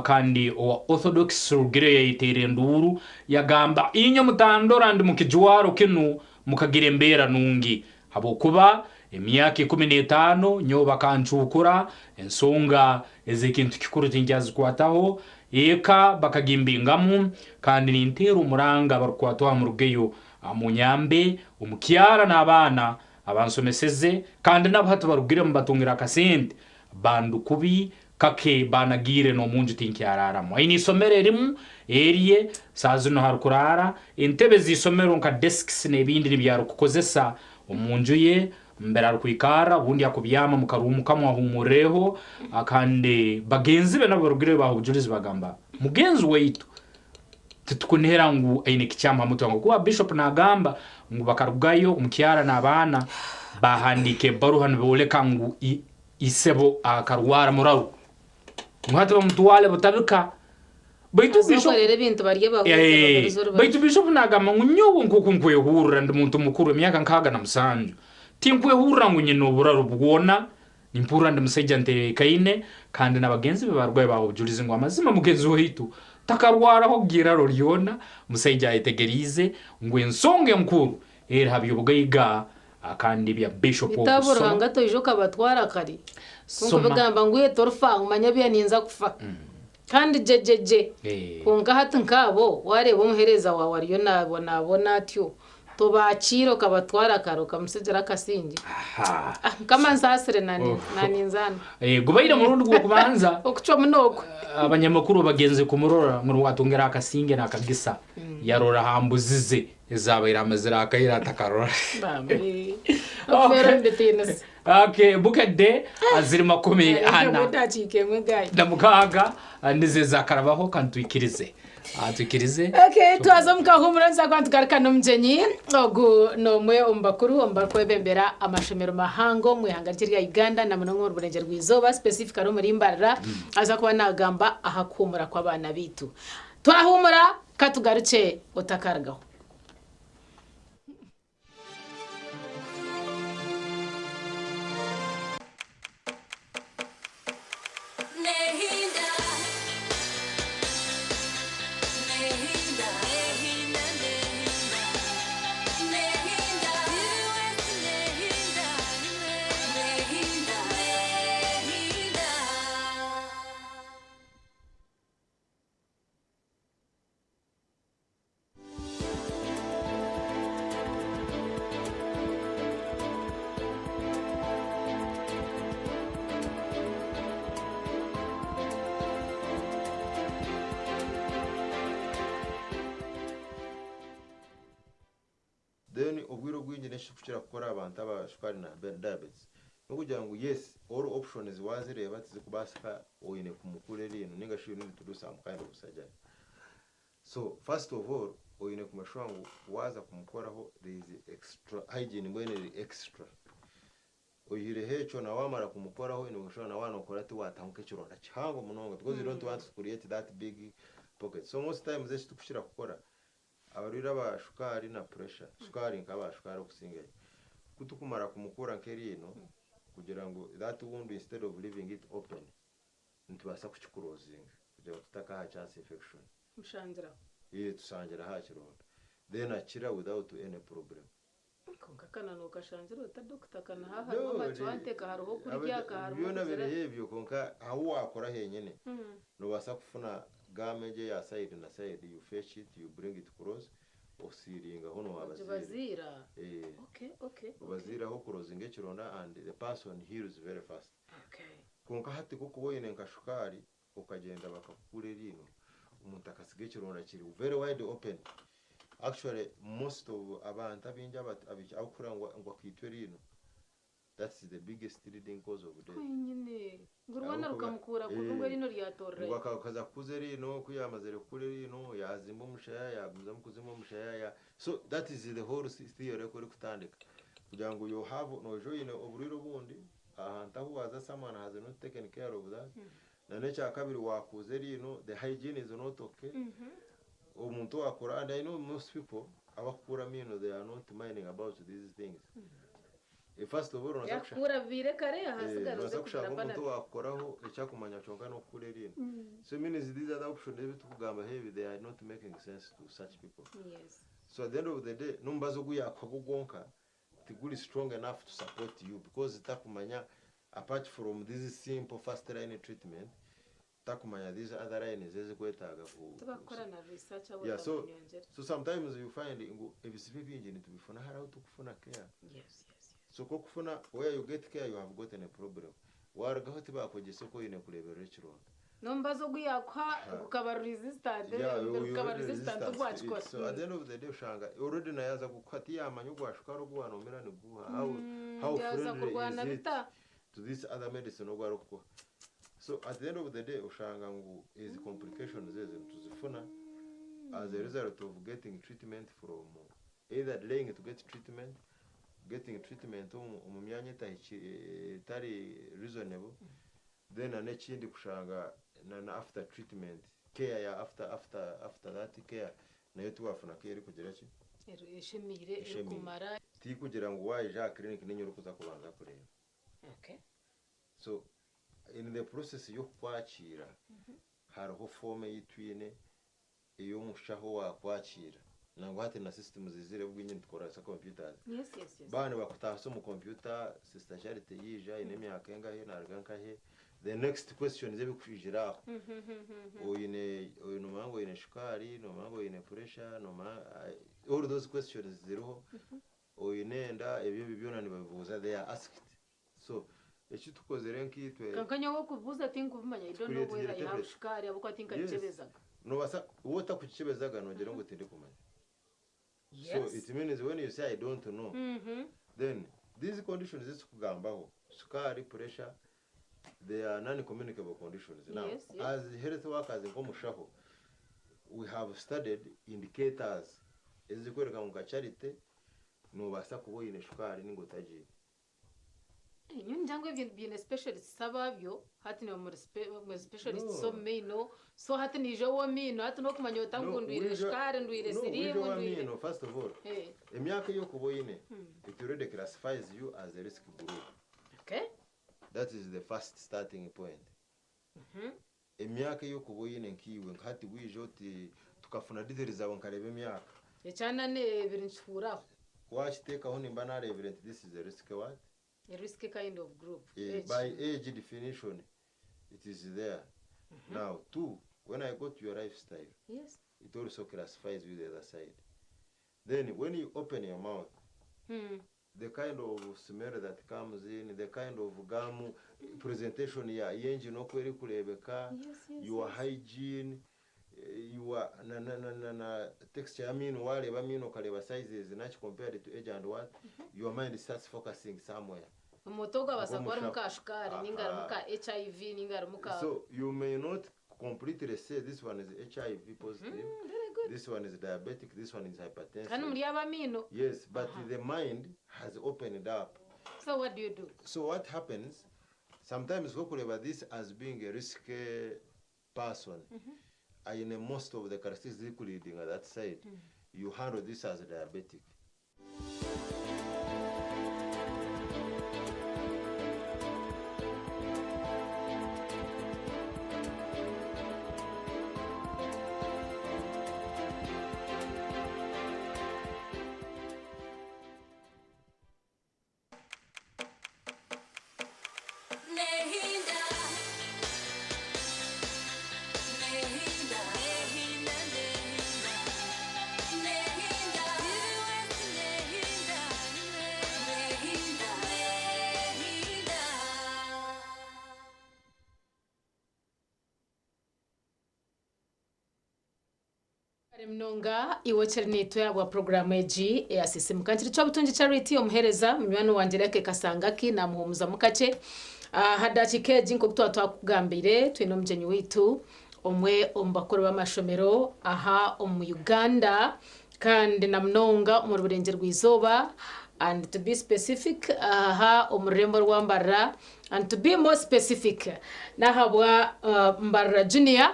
kandi owa Orthodox rugireyo yayeteera enduuru yagamba, Inywe mutandora ndi mu kijwaro kinu mukagira embeera nungi habwokuba emyaka 15 nyowe bakancuukura, ensonga ez'ekintu kikuru tinkyazikwataho, eka bakagimbingamu kandi ninteera omuranga abarukukwatwaho murugeyo munyambe, omukyara n'abaana abansomeseze kandi nabo hati barugiremu batungire akasente bandu kubi kake banagiire n'omunju tinkyaraaramu. Aine isomero erimu erye saaha zinu harukuraara, entebe z'isomero nka desks n'ebindi nibyo arukukozesa omunju ye mbere arukwikarra obundi akubyama omu karuumu kamwe ahumurreho kandi bagenzi be nabo barugireyo baaha obujulizi bagamba mugenzi waitu Titukunihira ngu aine ekikyamu ha mutwe habwokuba Bishop nagamba ngu bakarugayo omukyara n'abaana bahandiika ebaruha niboleka ngu isebo akarwara muraru ngu hati bamutwale butabika baitu Bishop Azokorera ebintu barye bahuze bagaruze orubaju. Baitu Bishop nagamba ngu nyowe nkoku nkwehurra ndi muntu mukuru emyaka 67 tinkwehurra ngu nyine oburaru bwona Nimpurra ndi musaija nteekaine, kandi na bagenzi be baarugayo baaha obujulizi ngu amazima mugenzi waitu takarwaraho iraro ryona. Omusaija ayetegeriize ngu ensonga enkuru eri ha by'obugaiga kandi ebya Bishop Beitu abo okusoma. Ruhanga toija okabatwara kare. Soma. Kwonka bigamba ngu iwe torifa omanye bya ninza kufa. Kandi gyegyegye. Kwonka hati nk'abo waareeba omuheereza waawe ariyo naabonabona atyo, tobaakiira okabatwara kare okamutsigira akasingye? Ah, Mukama ansaasire naninza hanu. Gubaire murundi gw'okubanza Okucwamu n'okwe. abanyamakuru bagenze kumurora ngu nuwe atungire akasinge n'akagisa yarora ha mbuzi ze ezabaire amazire akaire atakarora. Bambi. Okufeera omu bitiinisa. Okay, Bukedde ziri 46 Edakiika emwe guy. Nizo ezakarabaho kandi twikirize. Twikirize. Okay, twaza omu kahuumuro nituza kuba nitugaruka n'omugyenyi ogu n'omwe omu bakuru omu barikwebembera amashomero mahango omu ihanga rye rya Uganda na munonga omuri Burengyerwa Izooba specifically omuri Mbarara aza kuba naagamba aha kuhuumura kw'abaana baitu. Twahuumura ka tugarukye otakarugaho. Then obwire obwingi n'ekirikukira kukora abantu aba shukaari na diabetes n'okugira ngu yes all options wazireeba tizikubaasika oine kumukura eriino ninga shi you need to do some kind of surgery. So first of all oine ku make sure ngu waaza kumukoraho there is extra hygiene mbwenu eri extra. Oihireho ekyo na waamara kumukoraho oine ku make sure na waaba nookora tiwaataho nk'ekironda kihango munonga because you don't want to create that big pocket. So most times eki turikukira kukora abarwaire aba shukaari na pressure, shukaari nk'aba shukaari okusingayo, ku turikumara kumukura nk'eriino kugira ngu that wound instead of leaving it open, nitubaasa kukikurozinga kugira ngu tutakaha chance infection. Mushangiraho. Ee tushangiraho aha kironda then akira without any problem. Kwonka akananwa okashangire ota doctor ka niha hariho amacwante ka hariho okurya ka hariho Byona okugira. biriho ebyo kwonka ahu wakora henyine nobaasa kufuna gum egyo eya side na side you fetch it you bring it close osiiringaho nowabaziira. Ogibaziira? Ee. Okay okay okay. Obaziiraho okurozinga ekironda and the person heals very fast. Kwonka hati ku okuba oine nka shukaari okagyenda bakakukura eriino, omuntu akatsiga ekironda kiri very wide open, actually most of abantu abaingi abarikuhurira ngu akaitwa eriino, that's the biggest leading cause of death. Kwenyine. Ngu rwona rukamukuura kubi ngu eriino ryatorerayo. Ngu akaza kukuza eriino, ku yaamazire kukura eriino, yaazimba omushaya, yaagumizamu kuzimba omushaya, so that is the whole theory oku erikutandika. Kugira ngu you have, noija oine oburwaire obundi, Ahantu ahu waaza someone has not taken care of that. Na n'ekyakabiri waakuuza eriino the hygiene is not okay. Omuntu owaakora and I know most people abakukuura amaino they are not minding about these things. First of all nooza kusha Yakukuura bibaire kare ahasigara oze nooza kugura kushanga omuntu panado. owaakukoraho eki akumanya kyonka n'okukuura eriino. So it means these other options ebi turikugambaho ebi they are not making sense to such people. So at the end of the day n'omubazi ogu yaakuha gwo gwonka tiguri strong enough to support you because takumanya apart from this simple first line treatment takumanya these other lines ezikwetaaga ku Tibakukora na research abo yeah, so, otamunyongyera. so sometimes you find ngu ebizibu ebingi nitubifuna hariho ahu tukufuna care. Yes. So kokufuna where you get care you have gotten a problem. Warugaho tibakwegyesa oku oine kureeberera ekironda. N'omubazi ogu yaakuha Ha. gukaba resistant, Yeah, you, you gukaba already resistant resistant to it. ogwakikora. So at the end of the day oshanga already naye aza kukuha tiyamanya ogwa shukaari ogu wanomira niguuha. How, how Byaza friendly kurwana is it bita? to this other medicine ogu arikukuha. So at the end of the day oshanga ngu ezi complications ezi nituzifuna as a result of getting treatment from either delaying to get treatment, getting treatment omu omu myanya etahikire etari reasonable then na n'ekindi kushanga na na after treatment care ya after after after that care nayo tiwafuna care erikugira ki? Eshemeire, Eshemeire. erikumara. Tikugira ngu waija aha clinic niinye orikuza kubanza kureeba. Okay. So in the process y'okukwakiira hariho form ei twine ey'omushaho owaakwakiira. Nangwa hati na systems ziizire obwingi nitukoresa computers. Yes. Baaba nibakutaahisa omu computer, Sister Charity yaija aine emyaka engahi, naaruga nkahi, the next questions ebikwijira aho, oine noomanya ngu oine shukaari, noomanya ngu oine pressure, noomanya all those questions ziriho, oine enda, ebyo ebyo byona nibabibuuza, they are asked. So eki tukozire nkaitwe. Kwonka nyowe okubuuza tinkubimanya, I don't know whether I have shukaari ahabw'okuba tinkagikyebezaga. Nobaasa waaba otakugikyebezaga noogira ngu tindikumanya. So it means when you say I don't know, then these conditions ezi turikugambaho, shukaari, pressure, they are non-communicable conditions. Now, as health workers nk'omushaho, we have studied indicators ezirikworeka ngu nka Charity noobaasa kuba oine shukaari ninga otagiine. Nyowe ningira ngu ebyo biine specialists abaabyo, hati niiwe muri muri specialists No. omu maino, so hati niija ow'amaino hati n'okumanya ota No, ngu ndwire wija shukaari, ndwire no, wija siriimu, ndwire ow'amaino first of all, Eh. emyaka ey'okuba oine, it already classifies you as a risk group. Okay. That is the first starting point. Emyaka ey'okuba oine nkaiwe nka hati waija oti tukafuna details zaawe nkareeba emyaka. Ekyana n'ebiri nikihuura aho. Waakiteekaho nimba naareebire nti this is a risky what? A risky kind of group. Eh, Age. by age definition it is there. Now two, when I go to your lifestyle, it also classifies you the other side. Then when you open your mouth, the kind of smell that comes in, the kind of gum presentation ya y'engine oku erikureebeka, your hygiene, your na na na na na texture y'amaino waareeba amaino okareeba sizes naki compared to age and what, your mind starts focusing somewhere. Omuntu ogwo abaasa kuba arimu Nk'omushaho. ka shukaari ninga arimu ka HIV ninga arimu ka So you may not completely say this one is HIV positive, Very good. this one is diabetic, this one is hypertensive. Kandi muri ab'amaino. Yes, but the mind has opened up. So what do you do? So what happens, sometimes wakureeba this as being a risky person, aine most of the characteristics zirikuleadinga that side, you handle this as a diabetic. Nehinda. Nehinda. Nehinda, nehinda. Nehinda. Nehinda. Nehinda. Nehinda. Kare munonga iwe okiri naitwe ahabwa puroguraamu egi eya Sisimuka. Nkiri Kyobutungi Charity omuheereza munywani wangye Lucky Kasangaki naamuhuumuzamu kakye. Aha dakiika egi nk'oku twaba twakugambiire twine omugyenyi waitu omwe omu bakuru b'amashomero aha omu Uganda kandi na munonga omuri Burengyerwa-izooba and to be specific aha omu rurembo rwa Mbarara. And to be more specific, n'ahabwa Mbarara Junior,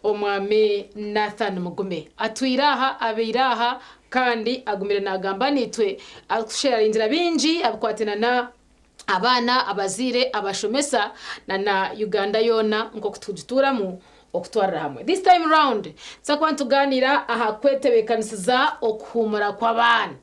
Omwami Nathan Mugume. Atwire aha, abaire aha, kandi agumire naagamba naitwe, arikusharingira bingi abikwataine na abaana, abazaire, abashomesa na na Uganda yoona nk'oku tugituuramu okutwarira hamwe. This time round, nituza kuba nitugaaniira aha kwetebeekanisiza okuhuumura kw'abaana.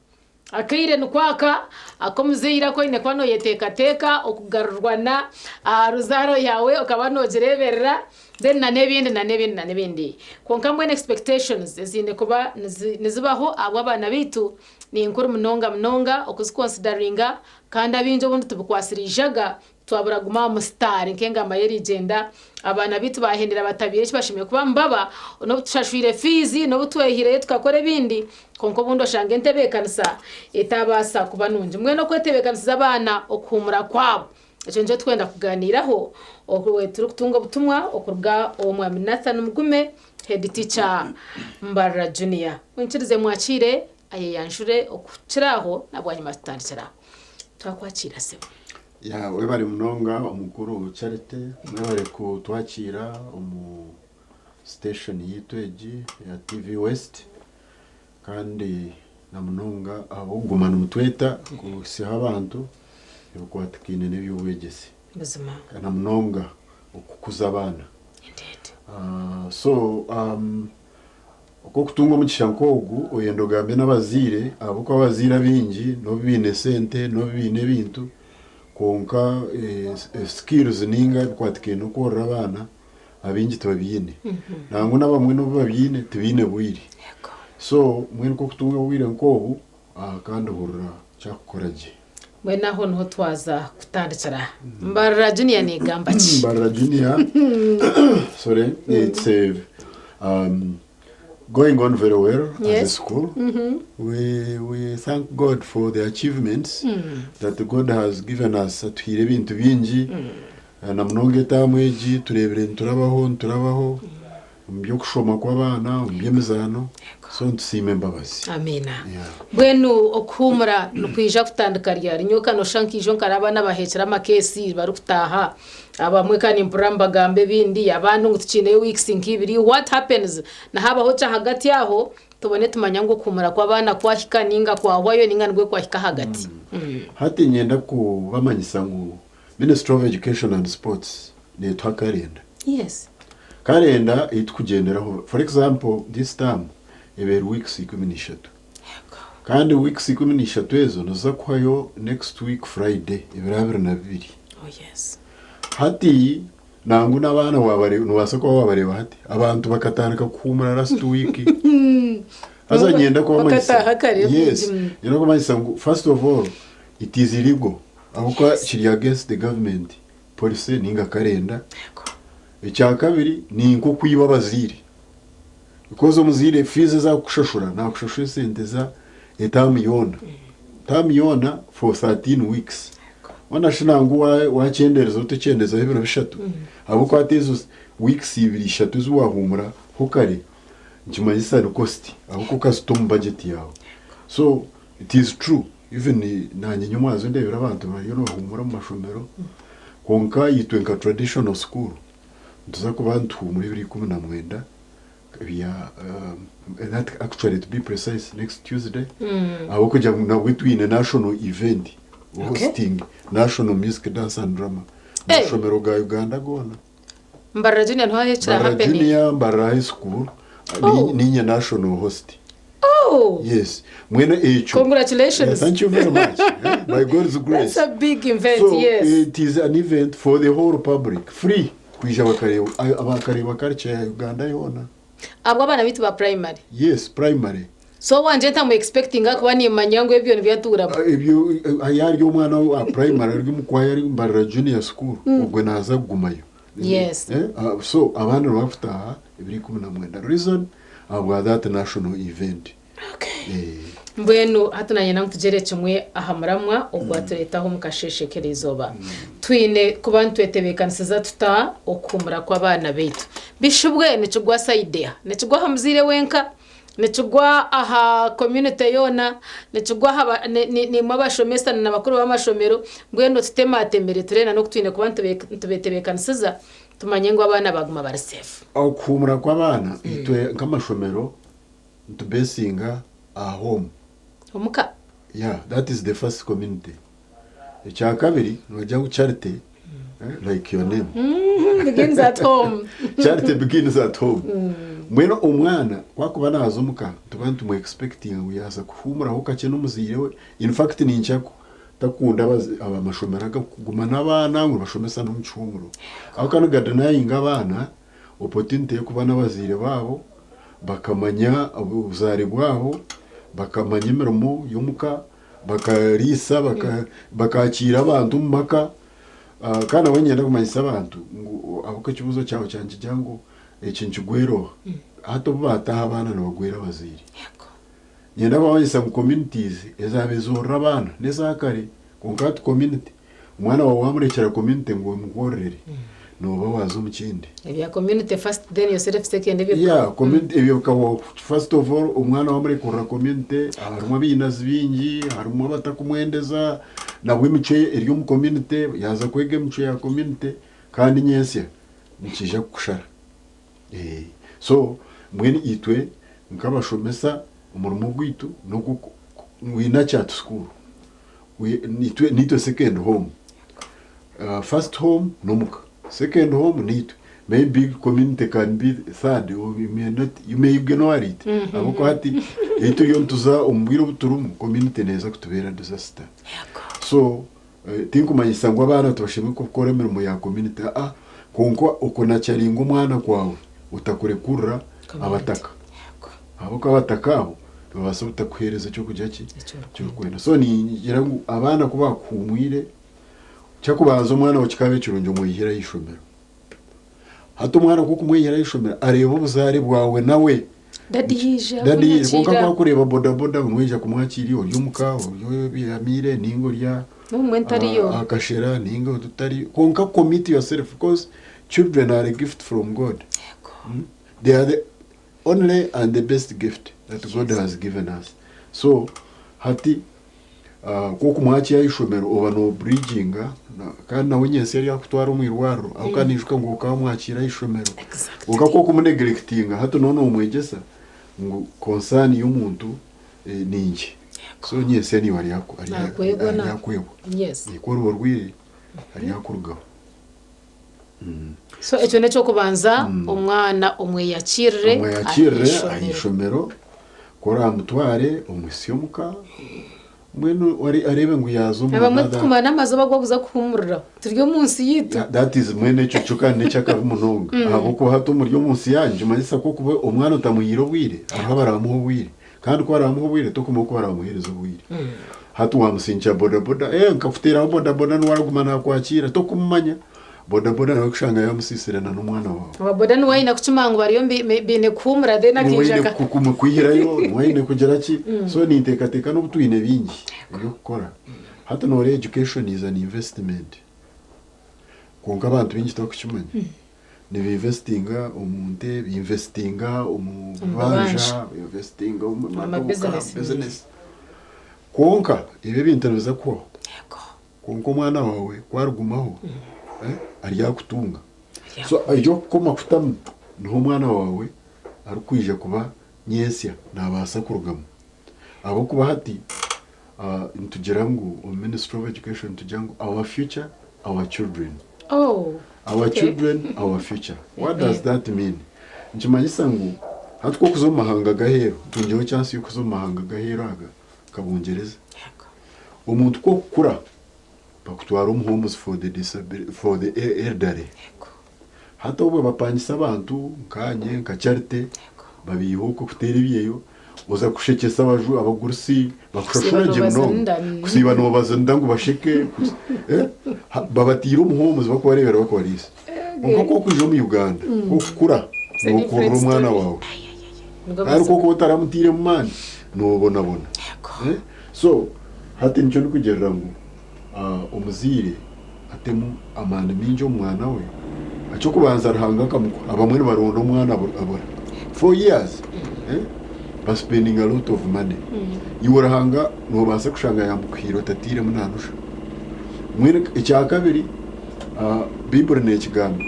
Akaire nikwo aka ak'omuzaire aku oine kuba noyeteekateeka okugarurwa na aha ruzaaro yaawe okaba nogireeberera then na n'ebindi na n'ebindi na n'ebindi. Kwonka mbwenu expectations eziine kuba nizibaho ahabw'abaana baitu ni nkuru munonga munonga okuziconsideringa kandi abaingi obundi tubikwatsire eijaga Twabura guma aha musitaari nk'engamba y'erigyenda, abaana baitu baahendera batabaire eki bashemereire kuba nibaba, n'obu tushashwire fiizi, n'obu twehireyo tukakora ebindi, kwonka obundi oshanga entebeekanisa etaabaasa kuba nungi. Mbwenu okwetebeekanisiza abaana okuhuumura kwabo, ekyo nikyo turikwenda kugaaniiraho obu turikutunga obutumwa okuruga ow'Omwami Nathan Mugume, Head Teacher Mbarara Junior. Mwikirize mwakiire ayeyanjure okukira aho na bwanyima tutandikire aho. Twakwakiira sebo. Ya webare munonga omukuru Charity mwebare kutwakiira omu station yitu egi eya TV West kandi na munonga ahabw'okuguma nimutweta kuhitsyaho abantu ebikwatikaine n'eby'obwegyese Buzima. na munonga okukuza abaana. Indeed. So Oku okutunga omugisha nk'ogu oyenda ogambe n'abazaire ahabw'okuba abazaire abaingi n'obu baine sente n'obu baine ebintu kwonka skills ninga ebikwatikaine n'okworora abaana abaingi tibabiine. Nangwa n'abamwe n'obu babiine tibaine bwire. So mbwenu ku okutunga obwire nk'obu kandi hurira kyakukora gye. Mbwenu aho niho twaza kutandikira. Mbarara Junior negamba ki? Mbarara Junior, sorry, it's a, um, going on very well as a Yes. school. We, we thank God for the achievements that God has given us. Atuhaire ebintu bingi na munonga etaamu egi tureebire niturabaho niturabaho omu by'okushoma kw'abaana, omu by'emizaano, so nitusiima embabazi. Amiina. Yeah. Mbwenu okuhuumura nikwija kutandika ryari? Nyowe ka nooshusha nkaija nkareba abaana baheekire amakeesi barikutaaha, abamwe ka nimpurira nibagamba ebindi, abandi ngu tukiineyo weeks nk'ibiri, what happens? Nihabaho ki ahagati aho tubone tumanya ngu okuhuumura kw'abaana kwahika ninga kwahwayo ninga nibwo kwahika ahagati? Hati niinyenda kubamanyisa ngu Ministry of Education and Sports neetuha karenda. Yes. Karenda ei tukugyenderaho for example this term ebaire weeks 13. Kandi weeks 13 ezo niziza kuhwayo next week Friday ebiro 22. Oh yes. Hati nangwa n'abaana wabareba nobaasa kuba wabareeba hati abantu bakatandika kuhuumura last week. Haza niinyenda kubamanyisa Bakataaha kare. yes, niinyenda kubamanyisa ngu first of all it is illegal ahabw'okuba kiri against the government policy ninga karenda. Ekyakabiri ni nk'okwiba abazaire because omuzaire fees ezi arikukushashura naakushashura esente za etaamu yoona, taamu yoona for 13 weeks. Mbwenu shi nangwa waakyendeereza ota okyendeezaho ebiro bishatu ahabw'okuba hati ezo weeks ibiri ishatu ezi waahuumura ho kare nikimanyisa ni cost ahabw'okuba okazita omu budget yaawe. So it is true Even nanye nyomwazo ndebire abantu bariyo nibahumura omu mashomero kwonka itwe nka traditional school nituza kuba nituhumura ebiro 19 bya that actually to be precise next Tuesday ahabw'okugira ngu nabwe twine national event hosting national music dance and drama Hey. mashomero ga Uganda goona. Mbarara Junior niho hahikire Mbarara happening. Junior, Mbarara High School Oh. ninye national host. Oh! Yes. Mwene ekyo. Congratulations. Yeah, thank you very much. Eh, By God's grace. That's a big event, So yes. it is an event for the whole public. Free. Kwija bakareba bakareba culture ya Uganda yoona. Abwo abaana baitu ba primary. Yes, primary. So wangye ntamu expectinga kuba nimanya ngu ebyo nibyo atuuramu. Ebyo yaarya omwana wa primary ari omu kwaya ari Mbarara Junior School ogwe naaza kugumayo. Yes. Eh, so abandi nibakutaaha ebiro 19 reason ahabwa that national event. Okay. Eh. Mbwenu hati nanyenda ngu tugyere kimwe aha muramwa ogwatureetaho omu kasheeshe k'eriizooba. Twine kuba nitwetebeekanisiza tuta okuhuumura kw'abaana baitu? Bishubwe nikigwa sayidi eha? Nikigwa aha muzaire wenka? Nikigwa aha community yoona, nikigwa aha ba, ni, ni, niimwe abashomesa na bakuru b'amashomero, mbwenu otutematemere tureebe na n'oku twine kuba nitube, nitubetebeekanisiza tumanye ngu abaana baaguma bari safe. Okuhuumura kw'abaana, itwe nk'amashomero nitubesinga aha home. Omuka? Yeah, that is the first community. Ekyakabiri, noogira ngu charity, like your name. Begins at home. Charity begins at home. Mbwenu omwana ku akuba naaza omuka, nituba nitumu expectinga ngu yaaza kuhuumuraho kakye n'omuzaire we. In fact ninkyaku takunda abamashomero aga kuguma n'abaana ngu nibashomesa n'omu kihuumuro. Ahabw'okuba nigadenyinga abaana opportunity y'okuba n'abazaire baabo, bakamanya obuzaare bwabo, bakamanya emirimo y'omuka, bakariisa, bakakiira abantu omu maka. Kandi nabwo niinyenda kumanyisa abantu ngu ahabw'okuba ekibuuzo kyawe kyankigira ngu eki nikigwera oha? Hati obu baataaha abaana nibagwera abazaire. Niinyenda kubamanyisa ngu communities ezaabaire zoorora abaana n'eza kare kwonka hati community, omwana waawe waamurekyera community ngu emuhorere, nooba waaza omu kindi. Ebya community first then yourself second ebyo Yeah, community ebyo bikabaho. First of all omwana waamurekurira community harimu abainazi baingi, harimu abatakumwendeza, nabwo emicwe eri omu community, yaaza kwega emicwe ya community kandi nyentsya nikiija kukushara. So mbwenu itwe nk'abashomesa omurimo gwaitu n'ogw'oku we nurture at school. We nitwe nitwe second home. First home n'omuka, second home nitwe. Maybe community can be third or you may not you may ignore it ahabw'okuba hati ei turiyo nituza omu bwire obu turimu community neeza kutubeera disaster. So tinkumanyisa ngu abaana tibashemereire kukora emirimo ya community aa kwonka okunacharinga omwana kwawe otakurekurira abataka ahabw'okuba abataka abo nibabaasa obutakuheereza ekyokurya ki eki orikwenda. So ningira ngu abaana ku baakuhuumwire, ekyokubanza omwana wawe kikaaba ekirungi omwihire aha ishomero. Hati omwana ku okumwihira aha ishomero areeba obuzaare bwawe nawe. Dadi yaija Dadi yaija kwonka kunyakira. ku akureeba bodaboda ngu niwe yaija kumwakira iwe ori omuka ori obyamiire ninga ori N'obumwe ntariyo. aha kashera ninga otariyo kwonka commit yourself because children are a gift from God. They are the only and the best gift that God has given us. So hati ku okumwakira aha ishomero oba nobridginga kandi nawe nyentsya aryakutwara omu irwariro ahabw'okuba naijuka ngu okaba wamwakiira aha ishomero. Kwonka ku okumunegirekitinga hati nooba nomwegyesa ngu concern y'omuntu ninkye. So nyentsya naiwe aryakwebwa. Ku oriba orwaire aryakurugaho. So ekyo n'eky'okubanza omwana omweyakirire Omweyakirire aha ishomero, ku oraamutware omuhitsye omuka, mbwenu areebe ngu yaaza omu Abamwe another. tikumanya n'amazooba agu orikuza kuhuumuriraho. Turi omu nsi yaitu. That is mbwenu ekyo kyo kandi n'eky'akabi munonga ahabw'okuba hati omuri omu nsi yaanyu nikimanyisa ku okuba omwana otamuhaire obwire, hariho abaraamuha obwire kandi ku baraamuha obwire tokumanya oku baraamuheereza obwire. Hati waamutsindikira bodaboda, ee nkakuteeraho bodaboda niwe araguma naakwakiira, tokumumanya. Bodaboda nawe kushanga yamusiisire na n'omwana waawe. Owa boda niwe aine kukimanya ngu bariyo baine kuhuumura then Niwe akaija aine aka. kwihirayo, niwe aine kugira ki. So ninteekateeka n'obu twine bingi eby'okukora. Hati nooreeba education is an investment. Kwonka abantu baingi tibakukimanya. Nibainvestinga omu nte, bainvestinga omu bibanja, bainvestinga omu maduuka, business. Kwonka ebyo ebintu nibiza kuhwaho. Kwonka omwana waawe ku arigumaho, aryakutunga. So eky'okukoma kutamu niho omwana waawe arikwija kuba nyentsya naabaasa kurugamu. Ahabw'okuba hati nitugira ngu omu Ministry of Education nitugira ngu our future, our children. Oh, Our okay. children, our future. What does that mean? Nikimanyisa ngu hati ku orikuza omu mahanga g'aheeru, ntungyireho chance y'okuza omu mahanga g'aheeru aga nka Bungyereza. Omuntu ku okukura bakutwara omu homes for the disabili for the elderly. Hati obwe bapangisa abantu nkaanye nka Charity babaiha okwo kuteera ebyeyo oza kushekyesa abaju abagurusi bakushashura gye munonga kusiiba noobazinira ngu basheke babataire omu homes bakubareebera bakubariisa. Kwonka ku okwija omu Uganda ku okukura nookurira omwana waawe kandi ku okuba otaramutairemu maani noobonabona. So hati nikyo ndikugirira ngu omuzaire atemu amaani maingi omu mwana we. Eky'okubanza Ruhanga akamukuha, abamwe nibaronda omwana abura 4 years. Basipendinga a lot of money. Iwe Ruhanga nobaasa kushanga yamukuhaire otatairemu na nusha. Mbwenu ekyakabiri, Baiburi nekigamba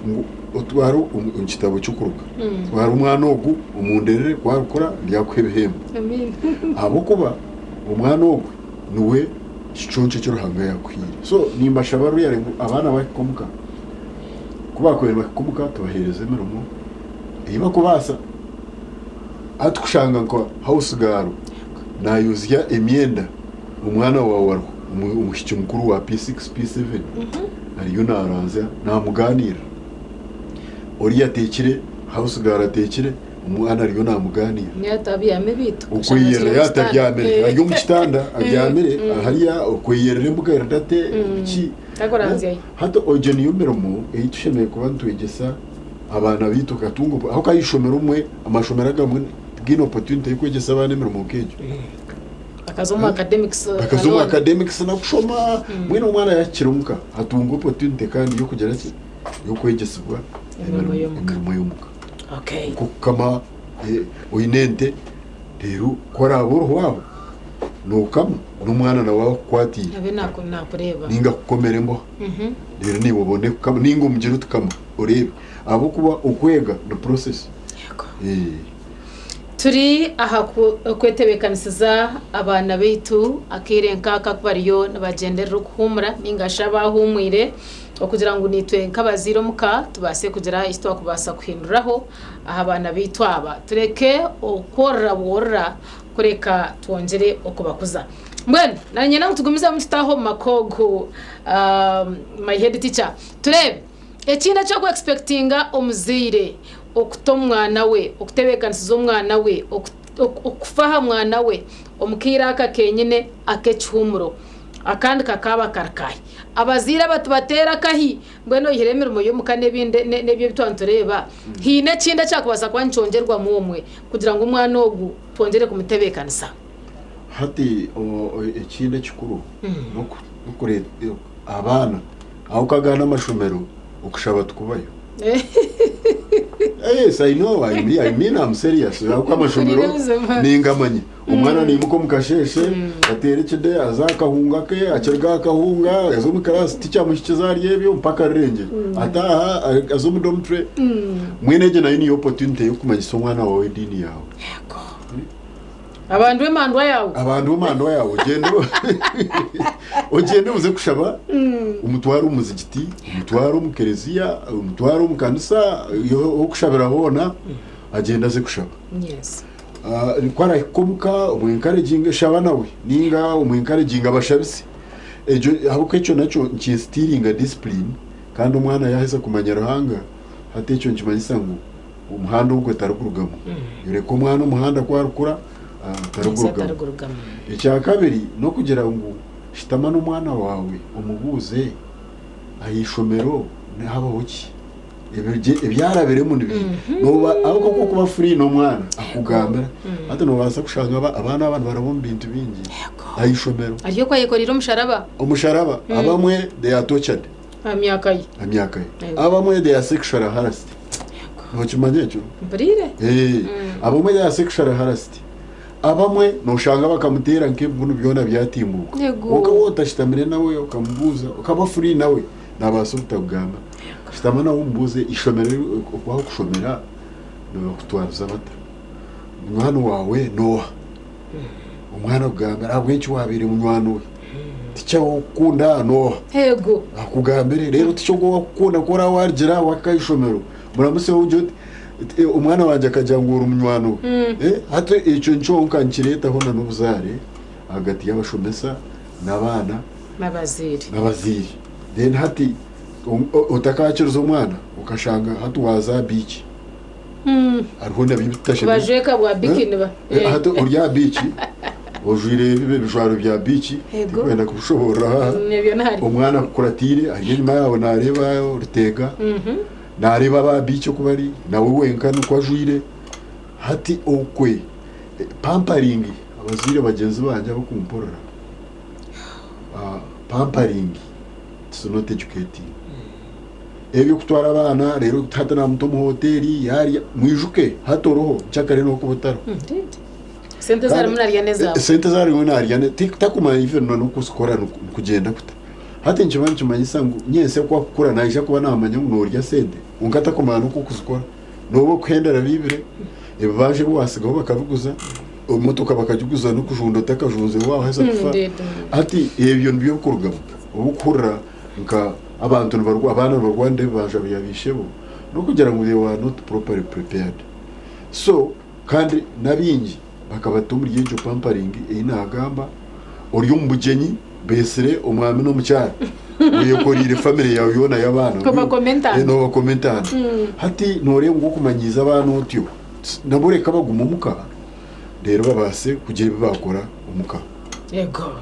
ngu otware omu kitabo ky'okuruga, twara omwana ogu omunderere ku arikura ndyakuha ebihembo. Ahabw'okuba omwana ogwe niwe kiconco eki Ruhanga yakuhaire. So nimbashaba really ngu abaana bahika omuka, ku bakubaire nibahika omuka tubaheereze emirimo ei bakubaasa. Hati kushanga nka house girl nayozya emyenda omwana waawe ariho omwishiki mukuru wa P6, P7 ariyo naranzya namuganirira. Oriya atekire, house girl atekire omwana ariyo namuganirira. Okweyerera yaaba atabyamire ari omu kitanda abyamire hariya okweyerera embuga eri date biki. Hati egyo niyo mirimo ei tushemereire kuba nitwegyesa abaana baitu bakatunga ahabw'okuba aha ishomero obumwe amashomero agamwe tigaine opportunity y'okwegyesa abaana emirimo nk'egyo. Bakaza omu academics Bakaza omu alone. academics n'okushoma mbwenu omwana yaahikire omuka atunga opportunity kandi y'okugira ki? Y'okwegyesibwa Emirimo y'omuka. emirimo y'omuka. Okay. Nk'okukama eh, oine ente reero ku oraabe oriho aho nookama n'omwana nawe akukwatiire Abe naku- nakureeba. nainga akukomera emboha reero naiwe obone kukama nainga omugire oti kama oreebe ahabw'okuba okwega ni process. Eh. Turi aha kwetebeekanisiza abaana baitu akaire nk'aka aku bariyo nibagyenderera okuhuumura nainga shi abaahuumwire okugira ngu naitwe nk'abazaire omu ka tubaase kugira eki twakubaasa kuhinduraho aha baana baitu aba. Tureke okworora bworora kureka twongyere okubakuza. Mbwenu nanyenda ngu tugumizemu tutaahe omu maka ogu my head teacher tureebe. Ekindi eki oku expectinga omuzaire okuta omwana we, okutebeekanisiza omwana we, okufa aha mwana we omu kaire aka kenyine ak'ekihuumuro. Akandi kakaaba kari kahi? Abazaire aba tibateera akahi? Mbwenu oihireho emirimo y'omuka n'ebindi n'ebyo ebi twaba nitureeba, haine ekindi ekyakubaasa kuba nikyongyerwamu omwe kugira ngu omwana ogu twongyere kumutebeekanisa? Hati ekindi ekikuru n'okureeta abaana Aho okagaana amashomero okushaba tikubayo. Yes, I know, I mean, I mean I'm serious. Aho amashomero ningamanya. Omwana naimuka omu kasheeshe, ateera ekide, aza aha kahunga ke, akiruga aha kahunga, aza omu class, teacher amuhikiza ahari ebyo mpaka arirengire. Ataaha, aza omu dormitory. Mbwenu egyo nayo niyo opportunity y'okumanyisa omwana waawe ediini yaawe. Abantu b'emandwa yaawe. Abantu b'emandwa yaawe ogyende ogyende oze kushaba omutware omu muzigiti, omutware omu kereziya, omutware omu kanisa, ah'okushabira hoona agyende aze kushaba. Yes. Ah, ku arahika omuka omu encouraginge shaba nawe ninga omu encouraginge abashabise. Egyo ahabw'okuba ekyo nakyo nikinstiringa discipline kandi omwana yaaheza kumanya Ruhanga hati ekyo nikimanyisa ngu Omuhanda ogwo tarigurugamu. Yoreka omwana omuhanda ku arikura, tarigurugamu. Ekyakabiri n'okugira ngu shutama n'omwana waawe omubuuze aha ishomero nihabaho ki, ebi arabiremu ni biiha. Ahabw'okuba ku orikuba free n'omwana akugambira. Hati noobaasa kushanga abaana aba nibaraba omu bintu bingi aha ishomero. Ari oku ayekoreire omusharaba. Omusharaba. Abamwe they are tortured. Aha myaka ye. Aha myaka ye. Abamwe they are sexually harassed. Nokimanya ekyo? Mpuriire. Eh, abamwe they are sexually harassed. Abamwe noshanga bakamuteera nk'ebibunu byona byatimbuuka. Yego. Kwonka waaba otashutamire nawe okamubuuza, okaba free nawe, nabaasa obutakugamba. Shutama nawe omubuuze eishomero eri oku arikushomera nibakutwariza bata? Munywani waawe n'oha? Omwana akugambire ahabw'enki waabaire munywani we? Tikya ow'okukunda n'oha? Yego. Akugambire reero tikya ogwo owakukunda ku oraabe waarugira aha wahika aha ishomero muramutsye ogire oti "Eh, omwana wangye akagira ngu ori munywani we. Eh, hati ekyo kyonka nikireetaho na n'obuzaare ahagati y'abashomesa n'abaana N'abazaire. n'abazaire. Then hati otakakiriza omwana okashanga hati waaza aha biiki hariho nabyo ebitashemeire. Bajweka bwa bikini ba. Eh, hati ori aha biiki ojwaire ebi ebijwaro bya biiki Ego. tindikwenda kubishoboorora aha Ebyo nahari. omwana akukuratiire ari enyima yaawe naareeba oruteega naareeba aba biiki oku bari nawe wenka nikwo ajwaire hati okwe eh, pampering abazaire bagyenzi bangye abakumpurira ah, pampering it's not educating. Eby'okutwara abaana reero hati naamuta omu hoteeri yaarya, mwijuke hati oriho nkyakare n'okuba otariho. Sente ezi arimu naarya n'ezaawe. Sente ezi arimu naarya takumanya even n'okuzikora nikugyenda kuta. Hati nikiba nikimanyisa ngu nyentsya ku akukura naija kuba naamanya ngu noorya sente kwonka takumanya n'oku okuzikora. Nooba okuhendera biibire, ebibanja ebi waatsigaho bakabiguza, emotoka bakagiguza n'okujunda otakajunzire waaheza kufa. Hati ebyo nibyo birikurugamu obu okuhurira nka abantu nibarwa abaana nibarwanira ebibanja bya baishebo n'okugira ngu they were not properly prepared. So kandi n'abaingi bakabata omuri egyo pampering ei naagamba, ori omu bugyenyi beetsire omwami n'omukyara oyekoreire family yaawe yoona y'abaana Noobakoma entanda. Noobakoma entanda. Hati nooreeba ngu okumanyiiza abaana otyo nabo reka bagume omuka reero babaase kugira ebi baakora omuka. Yego.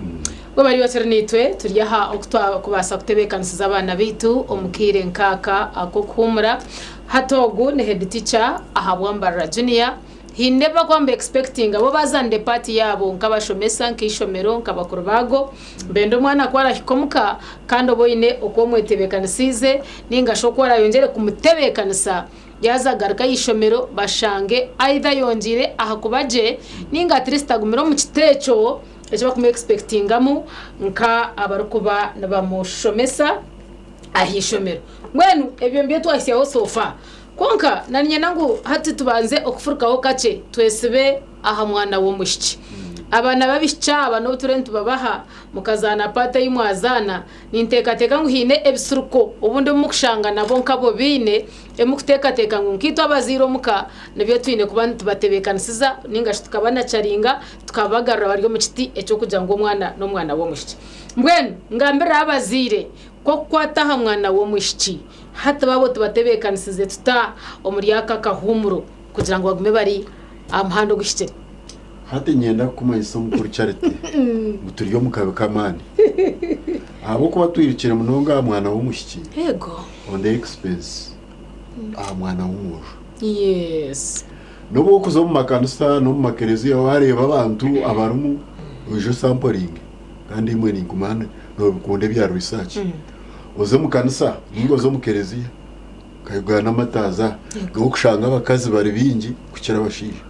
Webare bakiri naitwe, turi aha oku twakubaasa kutebeekanisiza abaana baitu omu kaire nk'aka ak'okuhuumura. Hati ogu ni head teacher aha Bwambarara Junior. Haine ebi barikuba niba expectinga bo bazaanire part yaabo nk'abashomesa, nk'eishomero, nka bakuru baago. Nibenda omwana ku arahika omuka kandi obe oine oku omwetebeekanisiize nainga shi oku orayongyere kumutebeekanisa yaaza kugaruka aha ishomero bashange either ayongyeire aha kuba gye nainga at least agumire omu kiti ekyo eki barikumu expectingamu nka abarikuba nibamushomesa aha ishomero. Mbwenu ebyo nibyo twahitsyaho so far. Kwonka na niinyenda ngu hati tubanze okufurukaho kakye twesibe aha mwana w'omwishiki. Abaana b'abaishiki aba n'obu turiyo nitubabaha mukazaana paati ei mwazaana, ninteekateeka ngu haine ebisiriko obundi obu murikushanga nabo nkabo baine, ebi murikuteekateeka ngu nkaitwe abazaire omuka nibyo twine kuba nitubatebeekanisiza nainga shi tukabanacaringa tukabagarura bari omu kiti eky'okugira ngu omwana n'omwana w'omwishiki. Mbwenu ngambirire abazaire ku okukwata aha mwana w'omwishiki Hati baabo tubatebeekanisize tuta omuri aka kahuumuro kugira ngu bagume bari aha muhanda oguhikire? Hati niinyenda kukumanyisa omukuru Charity ngu turi omu kabi k'amaani ahabw'okuba twirukire munonga aha mwana w'omwishiki Yego. on the expense aha mwana w'omwojo. Yes. N'obu orikuza omu makanisa n'omu makereziya waareeba abantu abarimu oije osamporinge kandi imwe ninkumanya noobikunda ebya research. Oze omu kanisa ninga oze omu kereziya nka Uganda amataaza nokushanga abakazi bari bingi kukira abashaija.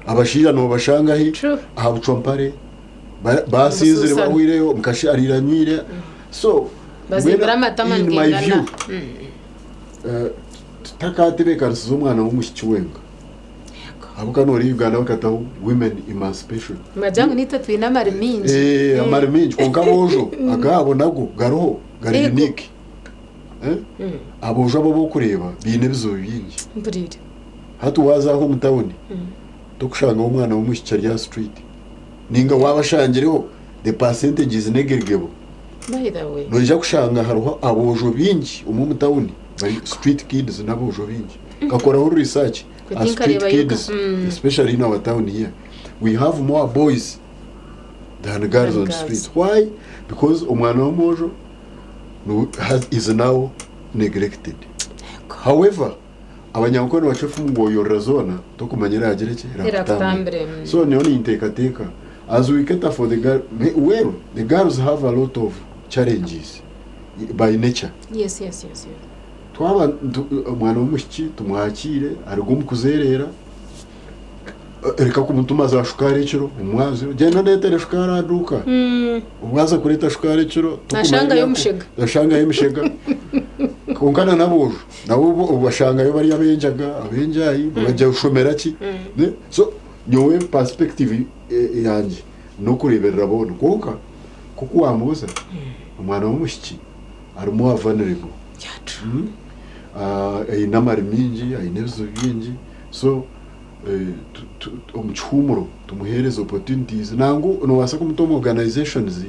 Abashaija nobashanga hi aha bucwa mpare basinzire bahwireyo omukashi ariire anywire so Bazimbire amatama in my view nigaingana. tutakatebekanisiza omwana w'omwishiki wenka. Ahabw'okuba noreeba Uganda bakataho women emancipation. Nibagira ngu naitwe twine amari maingi. Eh, amari maingi kwonka aboojo agaabo nago gariho gari Yego. unique. Eh? Aboojo abo abu orikureeba baine ebizibu bingi. Mpuriire. Hati waaza aho omu tawuni tokushangaho omwana w'omwishiki ari aha street. Ninga waaba ashangireho the percentage is negligible. By the way. Noija kushanga hariho aboojo baingi omu omu tawuni bari street kids n'aboojo baingi. Nkakoraho research Kwe aha street tinkareebayo ka. kids especially in our town here. We have more boys than girls Than on girls. street. Why? Because omwana w'omwojo no- has, is now neglected. However, abanyankore nibacwa efumu ngu oyorora zoona tokumanya eraagira ki Erakutambire. erakutambire. So nyowe ninteekateeka as we cater for the girl, well, the girls have a lot of challenges by nature. Yes, yes, yes, yes. Twaba omwana w'omwishiki tumwakiire aruga omu kuzeereera, reka kumutuma za shukaari ekiro omwazyo, gyenda ondeetere shukaari aha duuka. Obu aza kureeta shukaari ekiro Nashangayo omushega. Nashangayo emishega. Kwonka na n'aboojo nabo obashangayo bari ab'enjaga, ab'enjaayi, nibajya kushomera ki? So nyowe perspective yangye n'okureeberera boona kwonka nk'oku waamubuuza omwana w'omwishiki arimu a vulnerable. Aine amari mingi, aine ebizibu bingi so omu kihuumuro tumuheereze opportunities nangwa noobaasa kumuta omu organisations,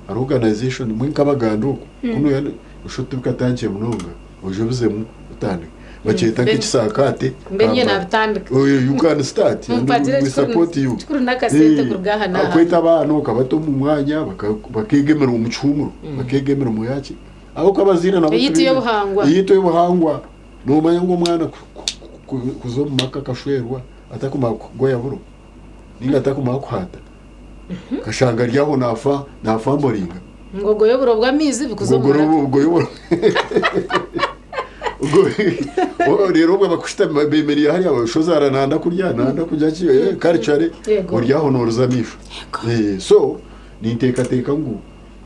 hariho organisation mbwenu nk'abaganda okwo kunu noshusha oti bikatandikire munonga oije obizemu otandike bakyeta nk'ekisaakaate Mbwenu nyowe nabitandika. You can start and Mumpagire we support you. ekikuru n'akasente kuruga aha n'aha. Kweta abaana okabata omu mwanya bakeega emirimo omu kihuumuro bakeega emirimo yaki. Ahabw'okuba abazaire nabo Eyaitu tibaine- y'obuhangwa. Eyaitu y'obuhangwa. Noomanya ngu omwana kuza omu maka akashwerwa atakumara kugoya buro ninga atakumara kuhaata akashanga ari aho naafa naafamboringa. Ngu ogoye oburo bw'amaizi bukuza omu Ngu maraka. ogoye oburo. Reero obwo abakushutami bemereire hariya shozaara nanda kurya nanda kurya ki culturally Yego. ori aho noruza amaisho. So ninteekateeka ngu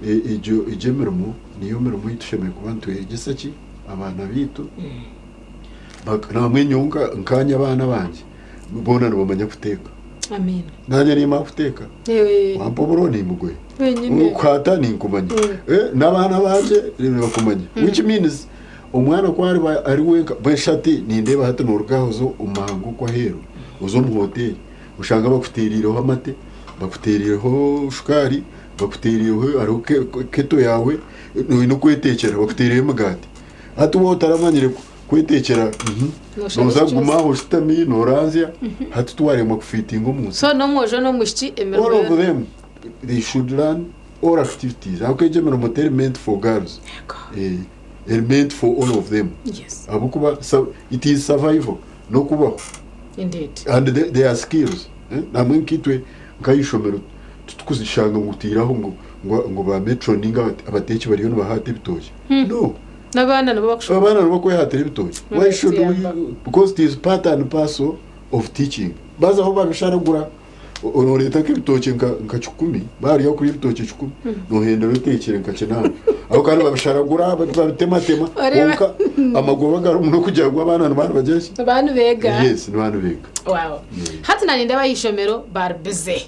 egyo egyo emirimo niyo mirimo ei tushemereire kuba nitwegyesa ki abaana baitu. Nangwa nyowe nkaanye abaana bangye boona nibamanya kuteeka. Amiina. Naanye nimanya kuteeka. Wampa oburo nimbugoya. Wenyine. Kuhaata ninkumanya. N'abaana bangye nibakumanya. Which means omwana ku ariba ari wenka, mbwenu shi hati nindeeba hati nooruga aha oza omu mahanga okwo aheeru, oza omu hoteeri, oshanga bakuteereireho amate, bakuteereireho shukaari, bakuteereireho hariho keto yaawe, oine kweteekyera, bakuteereireho emigaati. Hati waaba otaramanyire kweteekyera, Nooshaba nooza ekicweka. kuguma aho oshutami nooranzya, hati tiwaremwa kufiitinga omu nsi. So n'omwojo n'omwishiki emirimo All of yoona. them they should learn all activities ahabw'okuba egyo emirimo teri meant for girls, eri meant for all of them Yes. ahabw'okuba it is survival n'okubaho Indeed. and they are skills. Namwe nkaitwe nk'ahaishomero titukuzishanga ngu oteire aho ngu ngu ba matron ninga abateeki bariyo nibahaata ebitookye. No. N'abaana nibo bakushoma. Abaana nibo bakwehaatira ebitookye. Why should we because it is part and parcel of teaching. Baza aho babisharagura noreeta nk'ebitookye nka kikumi barya kurya ebitookye kikumi nohendera oteekire nka kinaana. Aho kandi babisharagura babitematema kwonka amagoba garimu n'okugira ngu abaana nibaba nibagira ki? Nibaba nibeega. Yes, nibaba nibeega. Wow. Hati naanye nindeeba aha ishomero bari busy.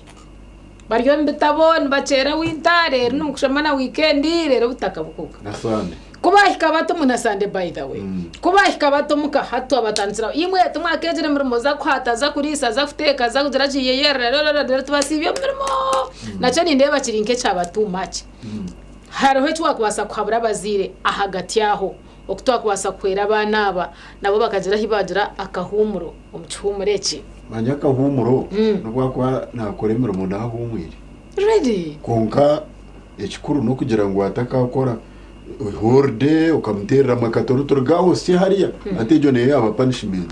Bari omu bitabo nibakyera winter reero nimukushoma na weekend reero obutaka bukuga. Na Sunday. Ku bahika bato omu na Sunday by the way. Ku bahika bato omuka hati twabatandikiraho imwe timwakeegyire emirimo za kuhaata za kuriisa za kuteeka za kugira ki yeyerera reero tubasiibya omu mirimo. Nakyo nindeeba kiri nk'ekyaba too much. Hariho eki waakubaasa kuhabura abazaire ahagati aho oku twakubaasa kuhwera abaana aba nabo bakagira ahu baagira akahuumuro omu kihuumuro eki? Manya akahuumuro n'obu akuba naakora emirimo naahuumwire. Really? Kwonka ekikuru n'okugira ngu atakaakora holiday okamuteereramu akatorotoro ga osye hariya hati egyo neyo yaaba punishment.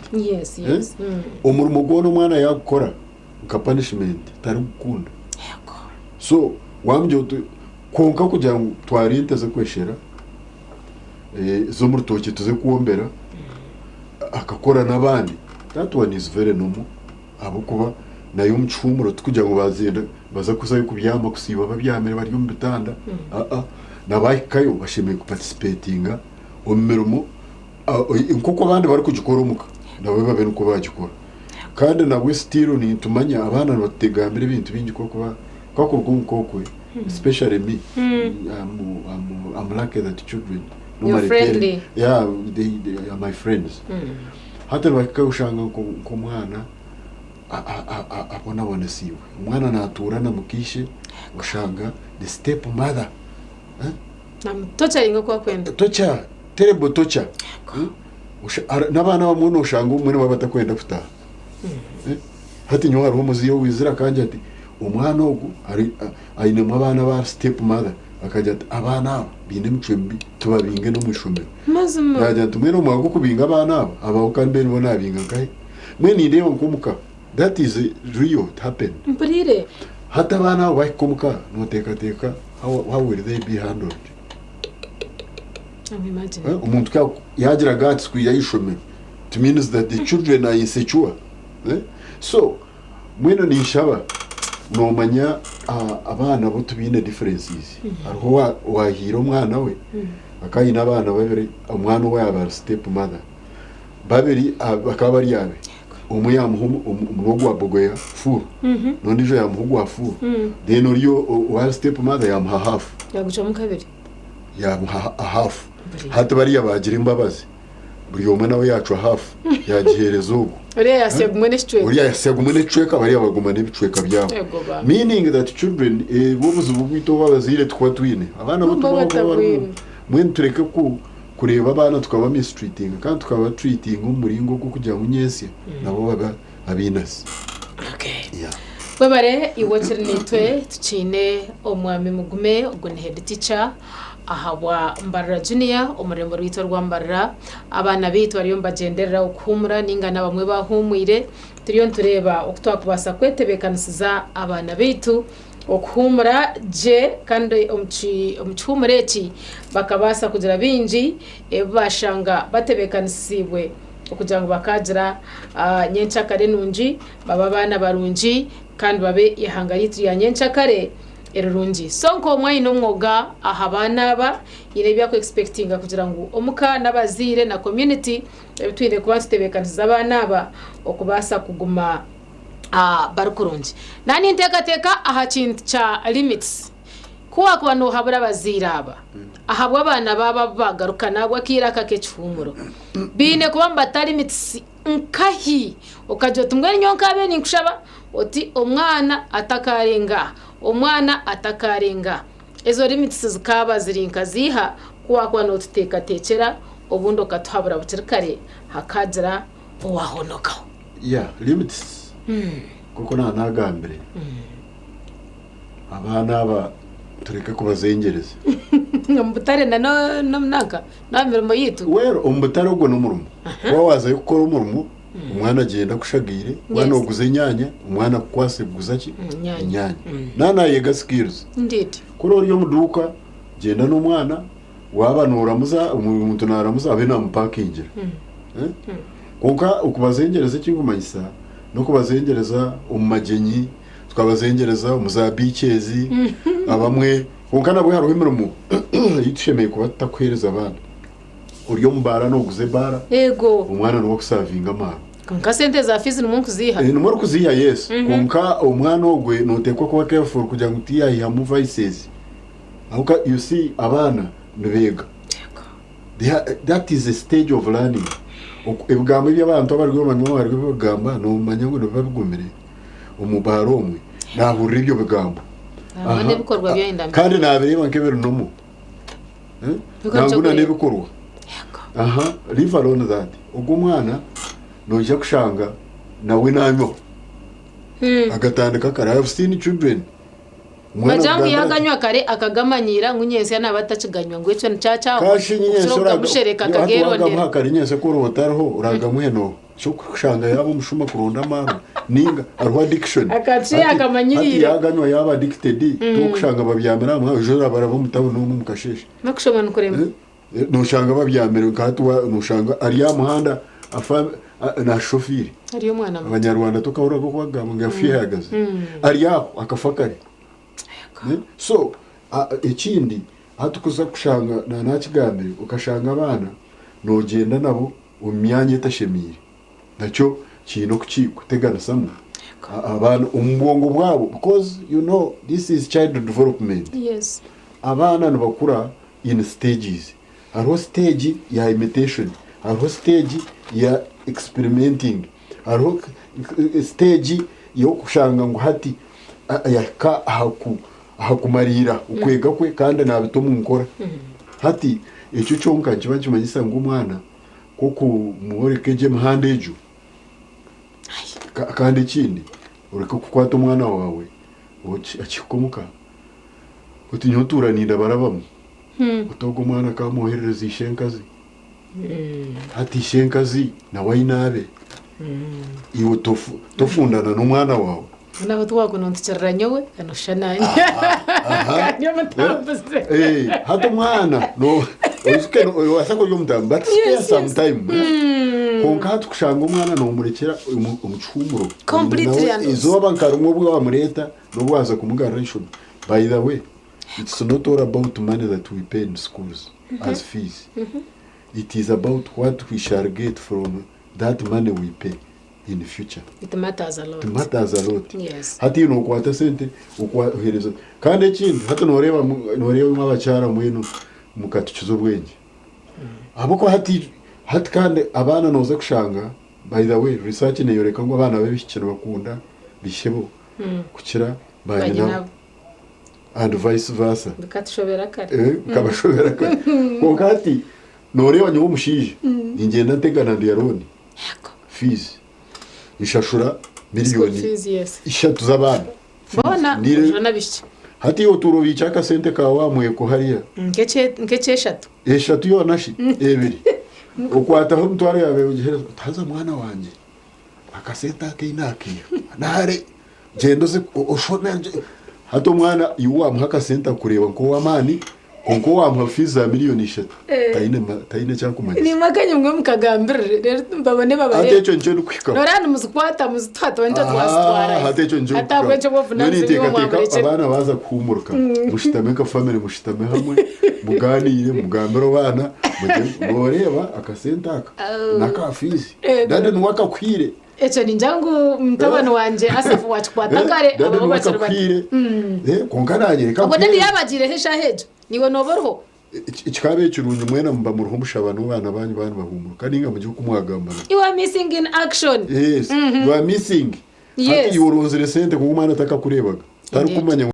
Omurimo gwona omwana yaakukora nka punishment tarikukunda. So waamugira oti kwonka kugira ngu tware ente z'okweshera z'omu rutookye tuze kwombera akakora n'abandi that one is very normal ahabw'okuba nayo omu kihuumuro tikugira ngu baazenda baza kuzayo kubyama kusiiba babyamire bari omu bitanda aa n'abaahikayo bashemereire kuparticipatinga omu mirimo nk'oku abandi barikugikora omuka nabo babe nikwo baagikora. Kandi nabwe still nitumanya abaana nibatugambira ebintu bingi ku kwakuruga omuka okwe especially me I'm, I'm lucky that children You're normally tell- friendly. yeah, they are my friends. Hati nibahika oshanga nk'omwana abonabonesiibwe omwana natuura na mukiishe oshanga the step mother Namutorturinga oku akwenda. Torture, terrible torture. N'abaana abamwe noshanga obumwe nibaba batakwenda kutaaha. Hati nyowe hariho omuzaire owaizire akangira ati omwana ogu ainemu abaana ba step mother akagira ati abaana aba baine emicwe mibi tubabinge n'omu ishomero. Mazima. Nagira nti mbwenu omwanya gw'okubinga abaana aba abaho kandi mbwenu bo nabinga nkahe? Mbwenu nindeeba nk'omuka that is real it happened. Mpurire. Hati abaana abo bahika omuka noteekateeka how will they be handled? I'm imagining. Omuntu yagira guts kwija aha ishomero it means that the children are insecure. So mbwenu ninshaba nomanya abaana bo tubiine differences. Hariho wahiire omwana we akaba aine abaana babiri omwana owe yaaba ari step mother babiri bakaba bari abe omwe yamuha omunwa gwa bogoya full n'ondiijo yamuha ogwa full then oriyo owa step mother yamuha half. Yagucwamu kabiri. Yamuha a half. Hati bariya bagira embabazi buri omwe nawe yacwa half yagihereza ogwo. Uriya yasiya gumwe n'ekicweka. Uriya yasiya gumwe n'ekicweka bariya baguma n'ebicweka byabo. Yego ba. Meaning that children bo obuzibu bwitu obu abazaire tukuba twine abaana bo Bo tubaho kuba batabwine. barimu mbwenu tureke kureeba abaana tukaba mistreatinga kandi tukaba treatinga omu muringo gw'okugira ngu nyensya nabo babe abainasi. Yeah. Webare iwe okiri naitwe tukiine omwami Mugume ogu ni head teacher ahabwa Mbarara Junior omu rurembo rwaitu orwa Mbarara. Abaana baitu bariyo nibagyenderera okuhuumura ninga n'abamwe bahuumwire. Turiyo nitureeba oku twakubaasa kwetebeekanisiza abaana baitu. okuhuumura gye kandi omu kihuumuro eki bakabaasa kugira bingi ebi baashanga batebeekanisiibwe okugira ngu bakaagira nyenkyakare nungi, babe abaana barungi kandi babe eihanga ryaitu rya nyenkyakare erirungi. So nk'omwe aine omwoga aha baana aba, haine ebi arikuexpectinga kugira ngu omuka n'abazaire na community ebi twine kuba nitutebeekanisiza abaana aba okubaasa kuguma bari kurungi. Naaba ninteekateeka aha kintu kya limits. Ku waakuba noohabura abazaire aba ahabw'abaana baabo abu baagaruka n'ahabw'akaire aka ak'ekihuumuro, baine kuba nibata limits nkahi? Okagira oti mbwenu nyowe nkaabaire ninkushaba oti omwana atakaarenga aha, omwana atakaarenga aha. Ezo limits zikaaba ziri nka ziiha ku waakuba nootuteekateekyera obundi okatuhabura bukiri kare hakaagira owaahonokaho? Yeah, limits nk'oku naanagambire. Abaana aba tureke kubazengyereza. Omu butare na nanka n'aha mirimo yaitu. Well, omu butare ogwo n'omurimo. Waaba waazayo kukora omurimo, omwana agyenda akushagaire, waaba nooguza enyaanya, omwana akukwase kuguza ki? Enyaanya. Naaba naayega skills. Indeed. Kuri ori omu duuka, gyenda n'omwana, waaba nooramuza, omuntu naaramuza abe naamupakingira. Kwonka okubazengyereza eki ndikumanyisa, n'okubazengyereza omu magyenyi, tukabazengyereza omu za beaches abamwe kwonka nabwe hariho emirimo ei tushemereire kuba tutakuheereza abaana. Ori omu baara nooguza ebaara, Eego. omwana niwe akusavinga amaarwa. Kwonka sente za fees nimwo nkuziiha. Nimwo orikuziiha yes, kwonka omwana ogwe nooteekwa kuba careful kugira ngu tiyaihamu vices. Ahabw'okuba you see abaana nibeega. That is a stage of learning. Ebigambo ebi abantu abari banywa amarwa ebi barikugamba noomanya ngu nibiba bigumire. Omu baara omwe naahurira ebyo bigambo. Nangwa n'ebikorwa byayenda mbi. Kandi naabireeba nk'ebiri normal. Nangwa n'ebikorwa. Aha, leave alone that. Ogwo omwana noija kushanga nawe naanywaho. Agatandika kare. I have seen children. Omwana Bagira ngu akugambira ati, yaaganywa kare akagamanyiira ngu nyentsya naaba atakiganywa ngu ekyo nikyakyaho Kashi okukira nyentsya okugamushereka hati akageerondera. waagamuha kare nyentsya ku oriba otariho oraagamuhe nooha? Ky'okushanga yaaba omushuma kuronda amaarwa ninga hariho addiction. Akacuya Hati akamanyiriire. yaaganywa yaaba addicted tokushanga babyamire aha muhanda oija orabaraba omu tawuni omwo omu kasheeshe. N'okushoma nikurema. Noshanga babyamire nka hati noshanga ari aha muhanda afa nashusha ofiire. Ari omwana muto. Abanyarwanda tokahuriraga oku bakugamba ngu yafiire ahagaze. Ari aho akafa kare. So ekindi hati kuza kushanga naakigambire okashanga abaana nogyenda nabo omu myanya etashemeire nakyo kiine oku kirikuteganisamu abaana omu bwongo bwabo because you know this is child development. Abaana nibakura in stages. Hariho stage ya imitation, hariho stage ya experimenting, hariho stage y'okushanga ngu hati yahika aha kumariira okwega kwe kandi nabita omu nkora. Hati ekyo kyonka nikiba nikimanyisa ngu omwana ku okumworeka egyo emihanda egyo kandi ekindi oreke kukwata omwana waawe akihika omuka Oti nyowe ntuura nindabarabamu, oti ogwo omwana akamwoherereza ishenkazi. Hati ishenkazi nawe aine abe. Iwe tofundana n'omwana waawe. Naho tiwakununtukirira nyowe noshusha nanye. Kandi omutambuze. Eh, hati omwana no oijuke obaasa kuba ori omutambi but spare some time. Kwonka hati kushanga omwana nomurekyera omu kihuumuro. Completely Nawe izooba nka rimwe obu wamureeta n'obu waaza kumugarura ishomero. By the way, it's not all about money that we pay in schools as fees. It is about what we shall get from that money we pay in future. It matters a lot. It matters a lot. Yes. Hati nokwata sente ohereza kandi ekindi hati noreeba noreeba imwe abakyara mbwenu mukatukiza obwengye ahabw'okuba hati hati kandi abaana noza kushanga by the way research neyoreka ngu abaana b'abaishiki nibakunda bishebo kukira banyinabo and vice versa. Bikatushobera kare. Eh, bikabashobera kare. Kwonka hati nooreeba nyowe omushaija ningyenda ntegana ndi arooni fees nshashura School fees, yes. ishatu z'abaana. Boona Ndire- bajura n'abaishiki. Hati iwe otuura obiikye akasente kaawe aha mweko hariya. Nk'ekyeshatu. Eshatu yoona shi? Ebiri. Okwataho emitwaro yaawe ogihereza oti haza mwana wangye akasente aka ei naakiiha nahare gyenda oze oshome. Hati omwana iwe waamuha akasente akureeba nk'ow'amaani, kwonka owaamuha fiizi za miriyoni ishatu Eh. taine ma- taine eki arikumanyisa. Nimwe akanye mwe mukagambirire reero babone Hati babareebe. ekyo nikyo ndikuhikaho. Noreeba nimuzikwata muzituha tuba nitwe Ah, twazitwarayo. hati ekyo nikyo Hati ahabw'ekyo ndikuhikaho. Nyowe obuvunanizibwa imwe ninteekateeka mwaburekire. abaana baaza kuhuumuruka, mushutame nka famire mushutame hamwe, mugaaniire, mugambire abaana, mugye nooreeba akasente aka Oh. n'aka fiizi. Ego. Dada niwe akakuhaire. Ekyo ningira ngu mutabani wangye Asafu wakikwata kare Dada ababo niwe bakiri bato. akakuhaire. Eh, kwonka naanye reka Obwo dadi nkuhaire. yaaba agiireho eshaaha egyo, naiwe nooba oriho? Kikaba ekirungi mwena muba muriho mushaba n'abaana banyu baaba nibahuumuruka nainga mugire oku mwagambana. You are missing in action. Yes, you are missing. Yes. Hati iwe oronzire sente kwonka omwana takakureebaga. Tarikumanya ngu.